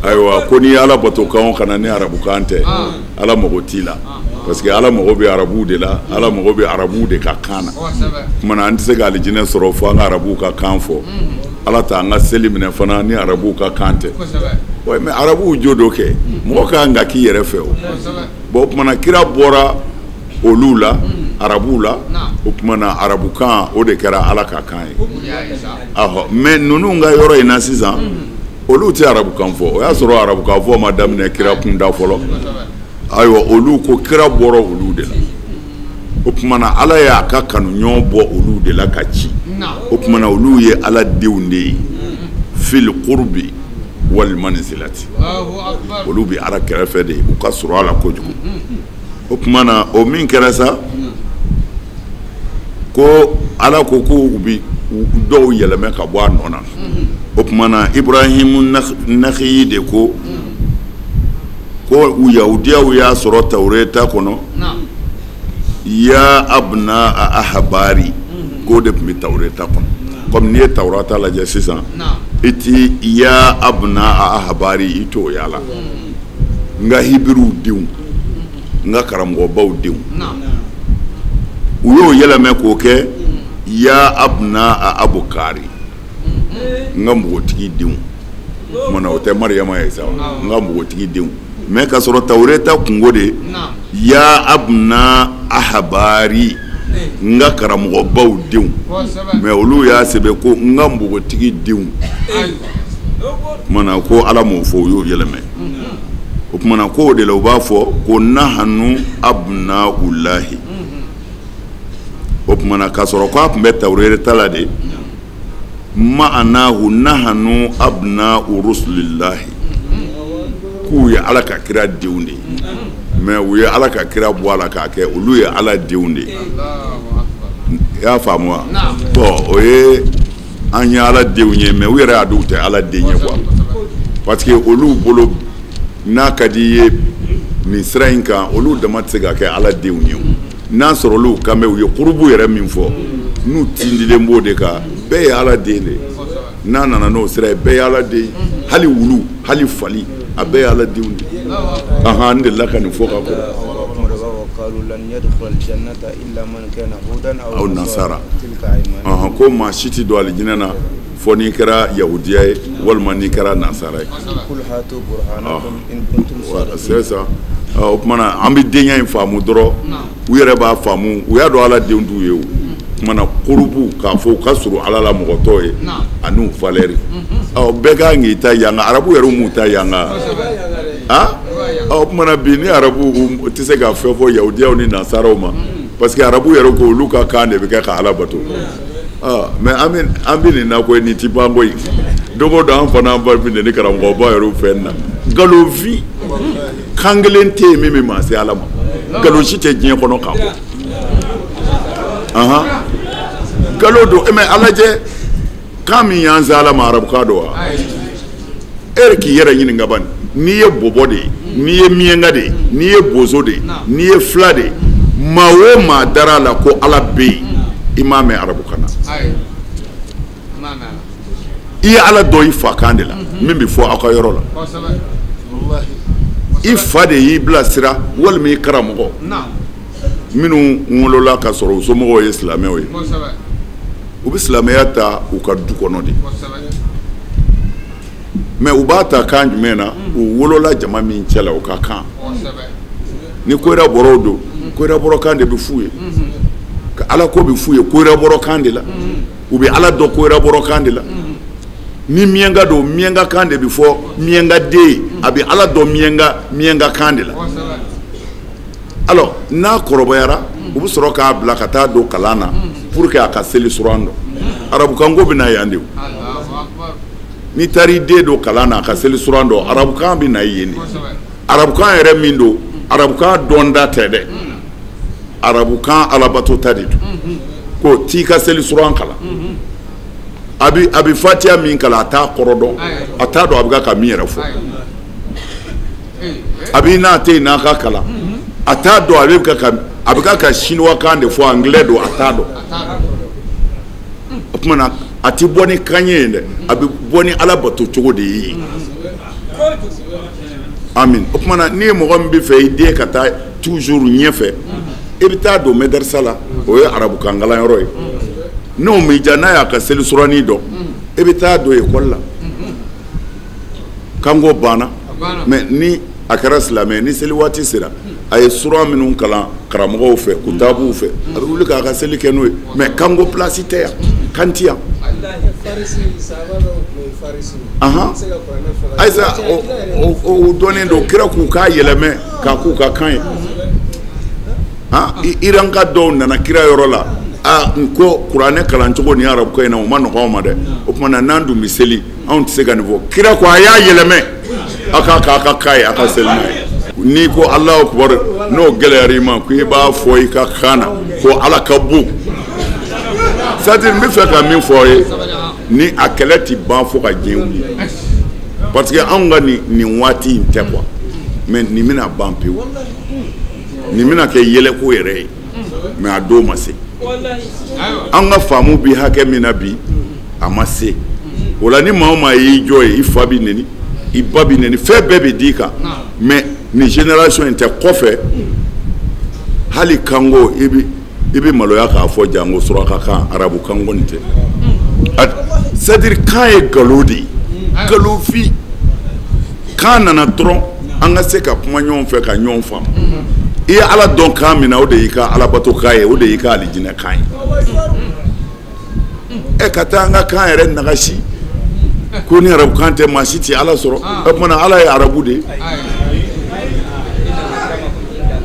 Ayiwa ko n'i ye Ala bato kan o kan na ni arabukan tɛ, Ala mago t'i la. Parce que Ala mago bɛ arabuw de la, Ala mago bɛ arabuw de ka kan na. Tuma na an tɛ se ka alijinɛ sɔrɔ fo an ka arabuw ka kan fɔ. Ala t'an ka seli minɛ fana ni arabuw ka kan tɛ. Ouais, mais arabuw jo dɔ kɛ, mɔgɔ ka kan ka k'i yɛrɛ fɛ o. Bon o tuma na kira bɔra olu la, arabuw la, o tuma na arabukan o de kɛra Ala ka kan ye. Ahɔ, mais ninnu ka yɔrɔ in na sisan, olu tɛ arabukan fɔ. O y'a sɔrɔ arabukan fɔ ma daminɛ kira kunda fɔlɔ. Ayiwa olu ko kira bɔra olu de la. O tuma na Ala y'a ka kanuɲɔgɔn bɔ olu de la ka ci. O tuma na olu ye Ala denw de ye. Fil qurbi wal manzilati. Olu bɛ Ala kɛrɛfɛ de, u ka surun a la kojugu. O tuma na o min kɛra sa, ko Ala ko ko u bɛ dɔw yɛlɛmɛ ka bɔ a nɔ na. O tuma na Ibrahimu Nakhiyi de ko ko yahudiyaw y'a sɔrɔ Tawureta kɔnɔ, ya abna ahbari, k'o de tun bɛ Tawureta kɔnɔ. Comme n'i ye Tawurata lajɛ sisan, i ti ya abna ahbari i t'o y'a la. N ka hibiriw denw, n ka karamɔgɔbaw denw, u y'o yɛlɛmɛ k'o kɛ ya abna abukari, n ka npogotigi denw. Munna o tɛ Mariyama ye sa, n ka npogotigi denw. Mais k'a sɔrɔ Tawureta kungo de ya abna ahbari, n ka karamɔgɔbaw denw. Mais olu y'a sɛbɛn ko n ka npogotigi denw. Kumana ko Ala m'o fɔ, u y'o yɛlɛmɛ. O kumana ko o de la u b'a fɔ ko nahanu abna'ullahi. O kumana k'a sɔrɔ k'a tun bɛ Tawureta la de, ma'anahu nahanu abna'u rusulillahi, k'u ye Ala ka kira denw de ye. Mais u ye Ala ka kira bɔ a la k'a kɛ olu ye Ala denw de ye. I y'a faamu wa? Bon o ye an ye Ala denw ye, mais u yɛrɛ y'a dɔn u tɛ Ala den ye quoi. Parce que olu bolo n'a ka di i ye nin sira in kan, olu dama tɛ se ka kɛ Ala denw ye. N'a sɔrɔ olu kan bɛ u ye kurubu yɛrɛ min fɔ, n'u tindilen b'o de kan, bɛɛ ye Ala den de ye. N'a nana n'o sira ye, bɛɛ ye Ala den ye. Hali wulu, hali fali, a bɛɛ ye Ala denw de ye. Ahan, n delila ka nin fɔ ka kɔrɔ. Aw nasara. Ahan, ko maa si tɛ don alijinɛ na fɔ n'i kɛra yahudiya ye walima n'i kɛra nasara ye. C'est ça. O tuma na an bɛ denya in faamu dɔrɔn, u yɛrɛ b'a faamu, u y'a dɔn Ala denw t'u ye o. Tuma na kurubu k'a fɔ u ka surun Ala la mɔgɔ tɔw ye ani u valeur. Ɔ bɛɛ ka kan k'i ta yanga, arabu yɛrɛ m'u ta yanga. Ah, o tuma na bi ni arabu tɛ se ka fɛn fɔ yahudiyaw ni nasaraw ma, parce que arabu yɛrɛ ko olu ka kan de bɛ kɛ ka Ala bato. Ah, mais an bɛ nin na koyi, nin ti ban koyi. Don o don an fana ba bɛ ni karamɔgɔba yɛrɛ fɛ na. Nkalonfin kan kelen tɛ yen min bɛ maa se Ala ma. Nkalon si tɛ diɲɛ kɔnɔ k'a bɔ. Ahan, nkalon don. Mais a lajɛ kan min y'an se Ala ma, arabukan don wa? E yɛrɛ k'i yɛrɛ ɲininka bani, n'i ye bɔbɔ de ye, n'i ye miɲɛnka de ye, n'i ye bozo de ye, n'i ye fila de ye, maa o maa dara a la ko Ala bɛ yen, i m'a mɛn arabukan na. I ye Ala dɔn i fa kan de la, min bɛ fɔ aw ka yɔrɔ la. I fa de y'i bilasira walima i karamɔgɔ. Minnu wolola ka sɔrɔ u somɔgɔw ye silamɛw ye, u bɛ silamɛya ta u ka du kɔnɔ de. Mais u b'a ta kan jumɛn na? U wolola jama min cɛ la, u ka kan. Ni koyira bɔrɔw don, koyira bɔrɔ kan de bɛ f'u ye. Ala ko bɛ f'u ye koyirabɔrɔ kan de la, u bɛ Ala dɔn koyirabɔrɔ kan de la. Ni miɲanka don, miɲanka kan de bɛ fɔ miɲanka den ye, a bɛ Ala dɔn miɲanka kan de la. Alors n'a kɔrɔbayara, u bɛ sɔrɔ k'a bila ka taa don kalan na pour que a ka seli suran dɔn. Arabukanko bɛ na yan de. N'i taara i den don kalan na a ka seli suran dɔn, arabukan bɛ na yen de. Arabukan yɛrɛ min don, arabukan dɔnda tɛ dɛ, arabukan alabato ta de don. Ko t'i ka seli suran kalan, a bɛ fatiya min kalan, a t'a kɔrɔ dɔn, a t'a dɔn a bɛ ka min yɛrɛ fɔ. A b'i n'a tɛ yen n'a ka kalan, a t'a dɔn a bɛ ka chinois kan de fɔ, anglais don, a t'a dɔn. O tuma na a ti bɔ ni kan ye dɛ, a bɛ bɔ ni Ala bato cogo de ye. Amin. O tuma na n'i ye mɔgɔ min bɛ fɛ i den ka taa toujours ɲɛfɛ, i bɛ taa don madarasa la, o ye arabukan kalanyɔrɔ ye. N'o m'i diya, n'a y'a ka seli suranin dɔn, i bɛ taa don ekɔli la. Kanko banna. Mais ni a kɛra silamɛ, ni seli waati sera, a ye suran minnu kalan karamɔgɔw fɛ, kutabuw fɛ, a bɛ wuli k'a ka seli kɛ n'o ye. Mais kanko place tɛ yan, kan tɛ yan. Ayisa, o dɔnnen don, kira k'u k'a yɛlɛmɛ k'a k'u ka kan ye. Iranka dɔw nana kira yɔrɔ la, a n ko kuranɛ kalancogo ni arabukan in na, o ma nɔgɔn anw ma dɛ. O tuma na n'an dun bɛ seli, anw tɛ se ka nin fɔ. Kira ko a y'a yɛlɛmɛ, a k'a k'a ka kan ye, a ka seli n'a ye. N'i ko Alahu akibaru, n'o gɛlɛyara i ma, ko i b'a fɔ i ka kan na ko Ala ka bon. C'est-à-dire n bɛ fɛ ka min fɔ aw ye, ni a kɛlɛ ti ban fo ka diɲɛ wuli, parce que anw ka nin waati in tɛ quoi, mais nin bɛna ban pewu, nin bɛna kɛ yɛlɛko yɛrɛ ye, mais a don ma se. An ka faamu bi hakɛ min na bi, a ma se o la. Ni maa o maa y'i jɔ ye, i fa b'i neni, i ba b'i neni, fɛn bɛɛ bɛ d'i kan. Mais nin génération in tɛ kɔfɛ, hali kanko i bɛ maloya k'a fɔ janko suraka kan, arabu kan kɔni tɛ. C'est-à-dire kan ye nkalon de ye, nkalonfin. Kan nana dɔrɔn an ka se ka kuma ɲɔgɔn fɛ ka ɲɔgɔn faamu. I ye Ala dɔn kan min na, o de y'i ka alabato kan ye, o de y'i ka alijinɛ kan ye. Ɛ ka taa an ka kan yɛrɛ nagasi ko ni arabu kan tɛ maa si tɛ Ala sɔrɔ. O tuma na Ala ye arabu de ye,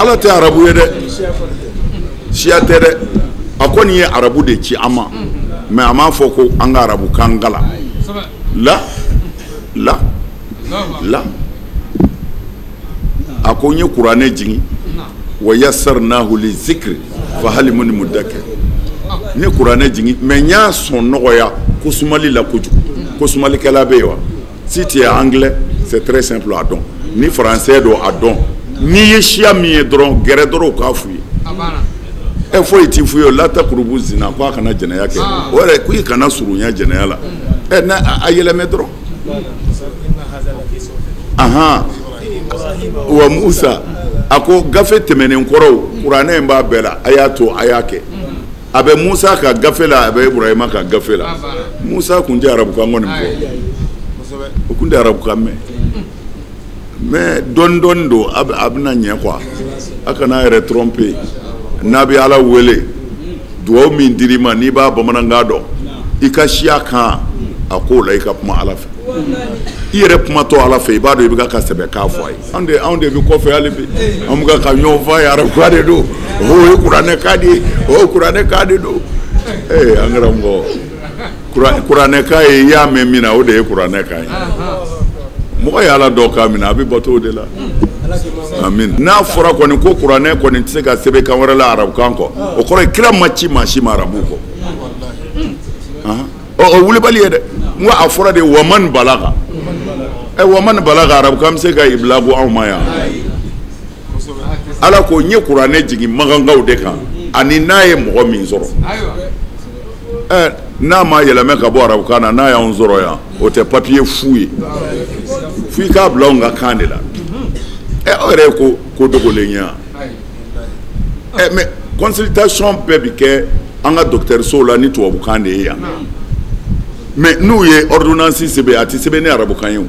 Ala tɛ arabu ye dɛ, siya tɛ dɛ. A kɔni ye arabu de ci an ma, mais a m'a fɔ ko an ka arabu kan kalan. La la la, a ko n ye kuranɛ jigin, wa yassarnahu li zikri fa hal min mudakkir. N ye kuranɛ jigin, mais n y'a sɔn nɔgɔya ko sumali la kojugu. Ko sumalikɛla bɛ yen wa? Si tu es anglais, c'est très simple a dɔn. Ni français don, a dɔn. N'i ye siya min ye dɔrɔn, gɛrɛ dɔrɔn u k'a f'u ye. Ɛ foyi t'i f'u ye, la takurubu zina, ko a kana jɛnɛya kɛ. O yɛrɛ ko i kana surunya jɛnɛya la. Ɛ n'a a yɛlɛmɛ dɔrɔn. Ahan. Wa Musa a ko gafe tɛmɛnen kɔrɔw, kuranɛ in b'a bɛɛ la, a y'a to a y'a kɛ. A bɛ Musa ka gafe la, a bɛ Ibrahima ka gafe la. Musa kun tɛ arabukan kɔni fɔ, o kun tɛ arabukan mɛn. Mais dɔɔni dɔɔni don, a bɛna ɲɛ quoi. A kana a yɛrɛ tromper. N'a bɛ Ala wele, duwawu min dir'i ma, n'i b'a bamanankan dɔn, i ka siya kan, a k'o la i ka kuma Ala fɛ. I yɛrɛ kumatɔ Ala fɛ, i b'a dɔn i bɛ ka sɛbɛ k'a fɔ a ye. Anw de bɛ kɔfɛ hali bi, an bɛ ka ɲɔgɔn fɔ a ye, arabukan de don, o ye kuranɛ kan de ye, o ye kuranɛ kan de don. Ee an karamɔgɔ, kuranɛ kan ye, i y'a mɛn min na, o de ye kuranɛ kan ye. Mɔgɔ ye Ala dɔn kan min na, a bɛ bato o de la. Amin. N'a fɔra kɔni ko kuranɛ kɔni tɛ se ka sɛbɛn kan wɛrɛ la arabukan kɔ, o kɔrɔ ye kira ma ci maa si ma arabu kɔ. O wulibali ye dɛ. N ko a fɔra de waman balaga. Ɛ waman balaga, arabukan bɛ se ka ibila ko anw ma yan. Ala ko n ye kuranɛ jigin magankaw de kan, ani n'a ye mɔgɔ min sɔrɔ. Ɛ n'a ma yɛlɛmɛ ka bɔ arabukan na, n'a y'anw sɔrɔ yan, o tɛ papiye fu ye. F'i k'a bila anw ka kan de la. Ɛ aw yɛrɛ ye ko dogolen ye yan. Ɛ mais consultation bɛɛ bi kɛ an ka dɔgɔtɔrɔsow la ni tubabukan de ye yan. Mais n'u ye ordonnance sɛbɛn, a tɛ sɛbɛn ni arabukan ye o.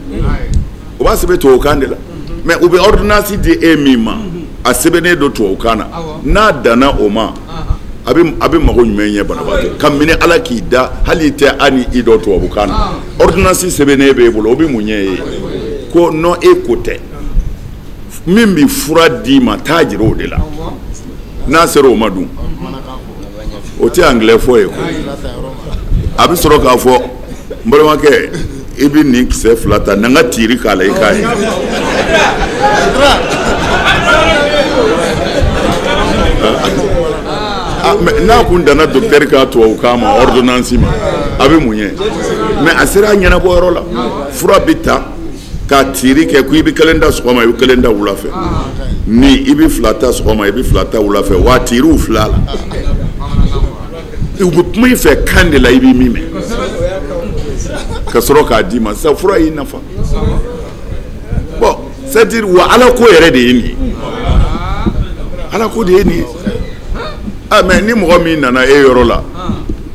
O b'a sɛbɛn tubabukan de la. Mais u bɛ ordonnance di e min ma, a sɛbɛnnen don tubabukan na. N'a danna o ma, a A bɛ mago jumɛn ɲɛ banabaatɔ ka minɛ Ala k'i da hali i tɛ a ni i dɔn tubabukan na ordonnance sɛbɛnnen b'e bolo o bɛ mun ɲɛ e ye ko non e ko tɛ min bɛ fura d'i ma taa jira o de la n'a sera o ma dun o tɛ anglais fɔ ye ko a bɛ sɔrɔ k'a fɔ n balimakɛ i bɛ nin kisɛ fila ta na n ka tiiri k'a la i k'a ye. N'a kun danna docteur ka tubabukan ma ordonnance ma a bɛ mun ye mais a sera a ɲɛnabɔyɔrɔ la fura bɛ ta ka tiiri kɛ ko i bɛ kelen da sɔgɔma i bɛ kelen da wula fɛ ni i bɛ fila ta sɔgɔma i bɛ fila ta wula fɛ wa tiiriw fila la u bɛ kuma i fɛ kan de la i bɛ min mɛn ka sɔrɔ k'a d'i ma sisan fura y'i nafa bon c'est à dire wa Ala ko yɛrɛ de ye nin ye Ala ko de ye nin ye. Ah mais ni mɔgɔ min nana e yɔrɔ la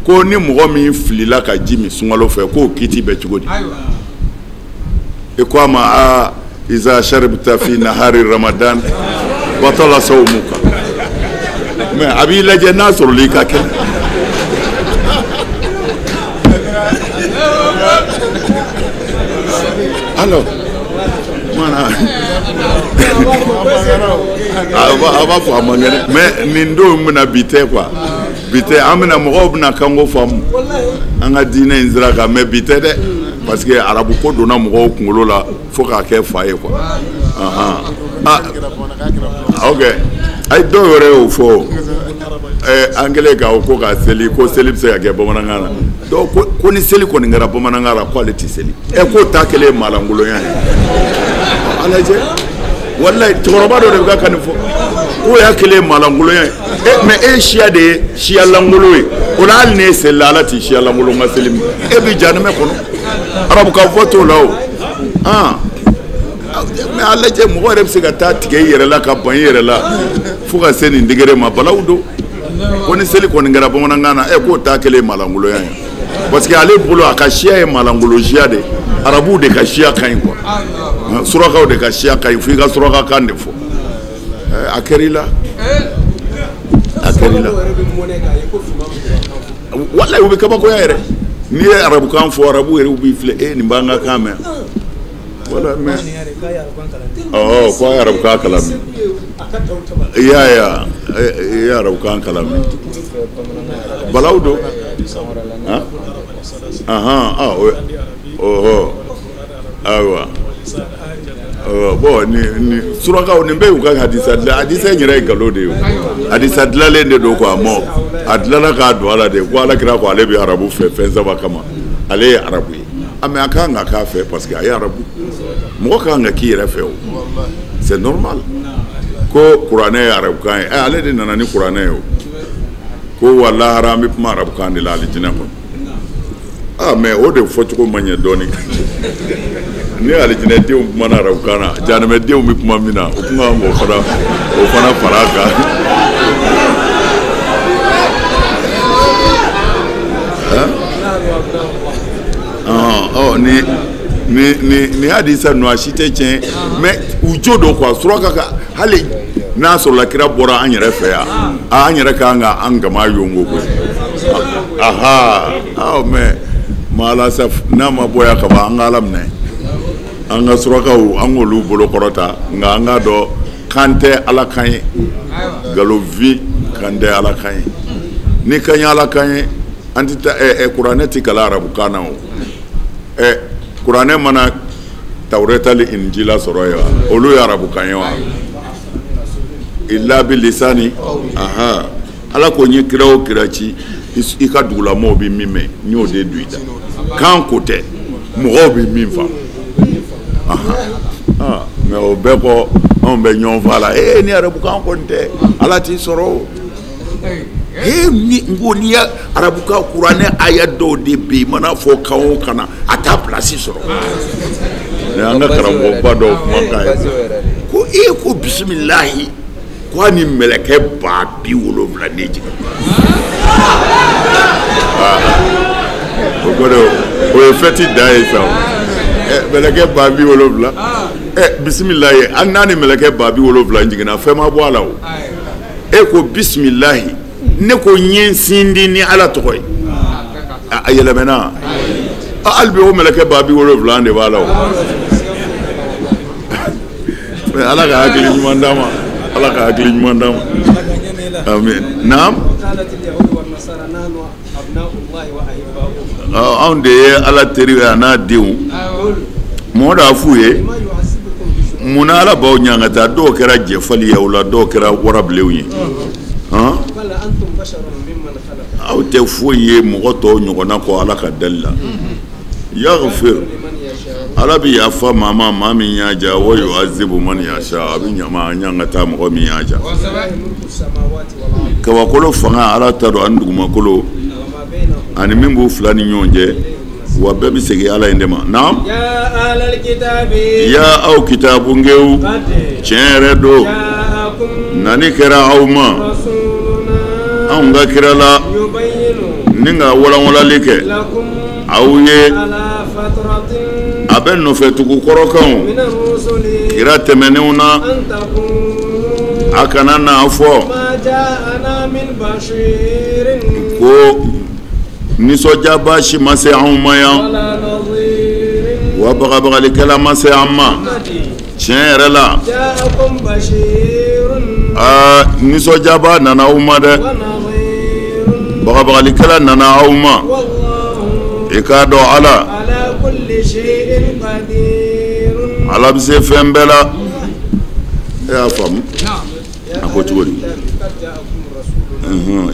ko ni mɔgɔ min filila ka ji min sunkalo fɛ k'o kiti bɛ cogo di e ko a ma aa iza sharibta fi nahari ramadan batala sawmuka mais a b'i lajɛ n'a sɔrɔla i ka kɛnɛ alors mana a b'a fɔ a man kɛnɛ mais nin don bɛna bi tɛ quoi bi tɛ an bɛna mɔgɔw bɛna kanko faamu an ka diinɛ in sira kan mais bi tɛ dɛ parce que arabu ko donna mɔgɔw kunkolo la fo k'a kɛ fa ye quoi ok ayi dɔw yɛrɛ y'o fɔ an kɛlen k'a ko ka seli ko seli bɛ se ka kɛ bamanankan na dɔw ko ni seli kɔni kɛra bamanankan na k'ale tɛ seli ɛ k'o ta kɛlen ye maalankolonya ye a lajɛ walayi cɛkɔrɔba dɔ de bɛ ka nin fɔ k'o y'a kɛlen ye maalankolonya ye mais e siya de ye siya lankolon ye o la hali n'e selila Ala t'i siya lankolon ka seli min e bɛ jahanamɛ kɔnɔ arabukan fɔ t'o la o mais a lajɛ mɔgɔ yɛrɛ bɛ se ka taa tigɛ i yɛrɛ la ka ban i yɛrɛ la fo ka se nin degré ma balawu don ko ni seli kɔni kɛra bamanankan na k'o ta kɛlen ye maalankolonya ye parce que ale bolo a ka siya ye maalankolon siya de arabuw de ka siya ka ɲi quoi surakaw de ka siya ka ɲi fo i ka surakakan de fɔ a kɛra i la a kɛra i la walayi u bɛ kabakoya yɛrɛ n'i ye arabukan fɔ arabu yɛrɛ b'i filɛ e nin b'an ka kan mɛn wala mais ko a ye arabukan kalan min i y'a ye i ye arabukan kalan min balawu don ayiwa bon ni surakaw nin bɛɛ y'u ka hadisa dilan hadisa in yɛrɛ ye nkalon de ye hadisa dilanlen de don quoi mɔ a dilanna k'a don a la de ko Ala kira ko ale bɛ arabu fɛ fɛn saba kama ale ye arabu ye mais a kan ka k'a fɛ parce que a ye arabu mɔgɔ kan ka k'i yɛrɛ fɛ o c'est normal ko kuranɛ ye arabukan ye ale de nana ni kuranɛ ye o ko wa lahara an bɛ kuma arabukan de la alijinɛ kɔnɔ ah mais o de fɔcogo man ɲɛ dɔɔnin ni alijinɛdenw kumana arabukan na jahanamɛdenw bɛ kuma min na o kun kan k'o fana fara a kan ni hadisa ninnu a si tɛ tiɲɛ mais u jo don quoi suraka ka hali n'a sɔrɔla kira bɔra an yɛrɛ fɛ yan an yɛrɛ kan ka an gama yongo koyi aha mais maalasa n'a ma bɔ yan ka ban an ka Ala minɛ an ka surakaw an k'olu bolo kɔrɔta nka an k'a dɔn kan tɛ Ala kan ye nkalonfin kan tɛ Ala kan ye ni kan ye Ala kan ye an tɛ taa kuranɛ tɛ kalan arabukan na o kuranɛ mana tawureta ni injila sɔrɔ yen wa olu ye arabukan ye wa illa bi lisani Ala ko n ye kira o kira ci i ka dugulamɔgɔw bɛ min mɛn n y'o de don i da kan ko tɛ mɔgɔw bɛ min faamu mais o bɛɛ kɔ anw bɛ ɲɔgɔn fa la ni arabukan kɔni tɛ Ala t'i sɔrɔ o ni n ko n'i ye arabukan kuranɛ aya dɔw de bɛ yen i mana fɔ kan o kan na a t'a place sɔrɔ an ka karamɔgɔba dɔw kumakan ye ko e ko bisimilahi ko a ni mɛlɛkɛ 70,000 ne jigin o kɔrɔ o ye fɛti dan ye sa mɛlɛkɛ 70,000 bisimilahi an n'a ni mɛlɛkɛ 70,000 jiginna fɛn ma bɔ a la o e ko bisimilahi Ne ko n ye n sindi ni Ala tɔgɔ ye. A yɛlɛmɛna. Hali bi o mɛlɛkɛ 70,000 de b'a la o. Mais Ala ka hakili ɲuman d'an ma. Ala ka hakili ɲuman d'an ma. Amin. Naam. Anw de ye Ala teri ye a n'a denw. Mɔgɔ d'a f'u ye. Munna Ala b'aw ɲangata? Dɔw kɛra jɛfali ye aw la, dɔw kɛra warabilenw ye. Aw tɛ foyi ye mɔgɔ tɔw ɲɔgɔnna kɔ Ala ka dali la. Yaghfir, Ala bɛ yafa maa ma, maa min y'a ja. Wa yu'azibu man yasha, a bɛ ɲama ɲangata mɔgɔ min y'a ja. Kabakolo fanga Ala ta don, ani dugumakolo ani min b'u fila ni ɲɔgɔn cɛ, wa bɛɛ bɛ segin Ala in de ma. Naam. Ya aw kitabungew, tiɲɛ yɛrɛ don, nani kɛra aw ma anw ka kira la ni ka walanwalali kɛ aw ye. A bɛ nɔfɛ tugu kɔrɔkanw kira tɛmɛnenw na, a kana n'a fɔ ko nisɔndiyaba si ma se anw ma yan, wa bagabagalikɛla ma se an ma. Tiɲɛ yɛrɛ la, aa nisɔndiyaba nana aw ma dɛ, bagabagalikɛla nana aw ma. I k'a dɔn Ala, Ala bɛ se fɛn bɛɛ la. E y'a faamu a ko cogo di?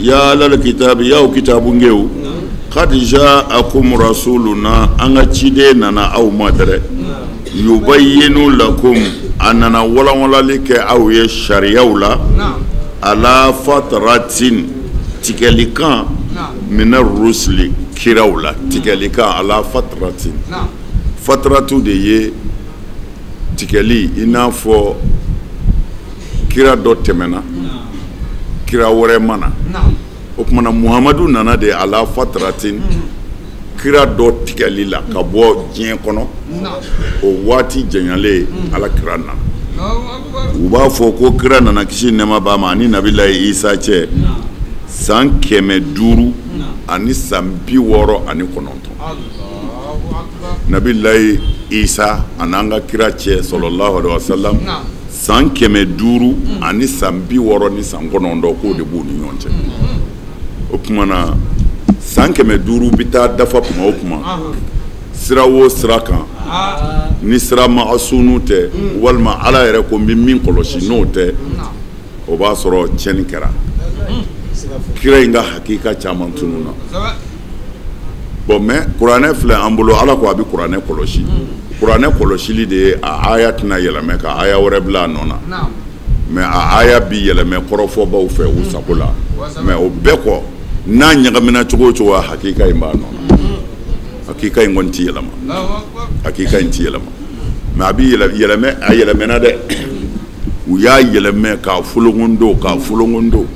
Ya alal kitabi, y'aw kitabungew, qad ja'akum rasuluna, an ka ciden nana aw ma dɛrɛ. Yubayyinu lakum, a nana walanwalali kɛ aw ye sariyaw la. Ala fatratin, tigɛlikan, mina rusuli, kiraw la tigɛlikan. Ala fatratin, fatratu de ye tigɛli, i n'a fɔ kira dɔ tɛmɛna, kira wɛrɛ ma na. O tuma na Muhamadu nana de ala fatratin, kira dɔ tigɛli la ka bɔ diɲɛ kɔnɔ. O waati janyalen Ala kira nana. U b'a fɔ ko kira nana kisi nɛɛma b'a ma ani Nabilayi Isa cɛ san 569. Nabilayi Isa ani an ka kira cɛ sallallahu alaihi wasallam san 569 k'o de b'u ni ɲɔgɔn cɛ. O tuma na san 500 bɛ taa dafa tuma o tuma, sira o sira kan, ni sira maasunu tɛ, walima Ala yɛrɛ ko n bɛ min kɔlɔsi n'o tɛ, o b'a sɔrɔ tiɲɛni kɛra. Kira in ka hakika caman tununna. Bon, mais kuranɛ filɛ an bolo, Ala ko a bɛ kuranɛ kɔlɔsi. Kuranɛ kɔlɔsili de ye a aya tɛna yɛlɛmɛ ka aya wɛrɛ bila a nɔ na, mais a aya bi yɛlɛmɛ kɔrɔfɔbaw fɛ u sago la. Mais o bɛɛ kɔ, n'a ɲagamina cogo o cogo, a hakika in b'a nɔ na. Hakika in kɔni ti yɛlɛma, hakika in ti yɛlɛma. Mais a bi yɛlɛmɛ, a yɛlɛmɛna dɛ. U y'a yɛlɛmɛ k'a folonkondo, k'a folonkondo.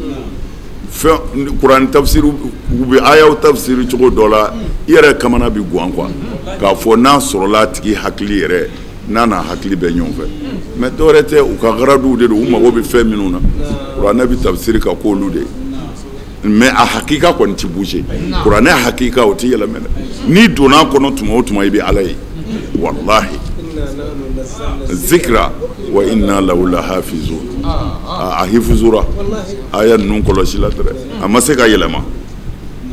Fɛn kuranɛ tafsiri, u bɛ ayaw tafsiri cogo dɔ la, i yɛrɛ kamana bi guwan quoi, k'a fɔ n'a sɔrɔla a tigi hakili yɛrɛ n'a n'a hakili bɛ ɲɔgɔn fɛ. Mais dɔwɛrɛ tɛ, u ka garaduw de don, u mago bɛ fɛn minnu na, kuranɛ bɛ tafsiri ka k'olu de ye. Mais a hakika kɔni ti bouger. Kuranɛ hakika o ti yɛlɛmɛ dɛ. N'i donna a kɔnɔ tuma o tuma, i bɛ Ala ye. Walahi zikra wa inna lahu lahafizun. A hifuzura aya ninnu kɔlɔsi la dɛrɛ, a ma se ka yɛlɛma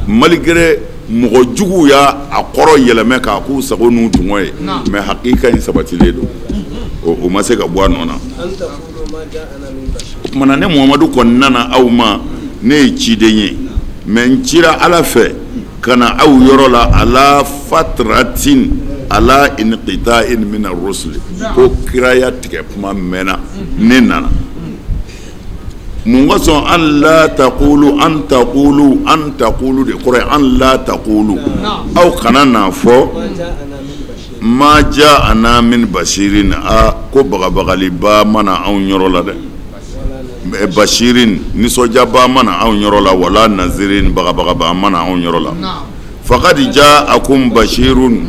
malgré mɔgɔ juguw y'a a kɔrɔ yɛlɛmɛ k'a k'u sago n'u dungɔ ye, mais hakika in sabatilen don, o ma se ka bɔ a nɔ na. O tuma na ne Muhamadu kɔni nana aw ma, ne ye ciden ye, mais n cira Ala fɛ ka na aw yɔrɔ la ala fatratin ala inqita'in min ar-rusuli, ko kiraya tigɛ kuma mɛnna, ne nana. Mun kosɔn? An la taqulu, an taqulu, an taqulu de kɔrɔ ye an la taqulu, aw kana n'a fɔ ma ja'ana min bashirin, a ko bagabagaliba mana anw yɔrɔ la dɛ, bashirin nisɔndiyaba mana anw yɔrɔ la, wala nazirin bagabagaba mana anw yɔrɔ la. Faqad ja'akum bashirun,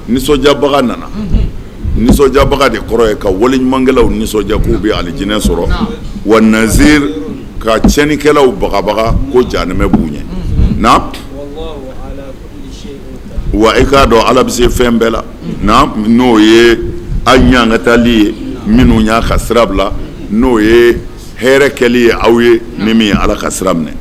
nisɔndiyabaga nana. Nisɔndiyabaga de kɔrɔ ye ka waleɲumankɛlaw nisɔndiya k'u bɛ alijinɛ sɔrɔ. Wa nazir, Ka tiɲɛnikɛlaw bagabaga ko jahanɛmɛ b'u ɲɛ. Naam. Wa i k'a dɔn Ala bɛ se fɛn bɛɛ la. Naam, n'o ye a ɲangatali ye minnu y'a ka sira bila, n'o ye hɛrɛ kɛli ye aw ye ni min ye Ala ka sira minɛ.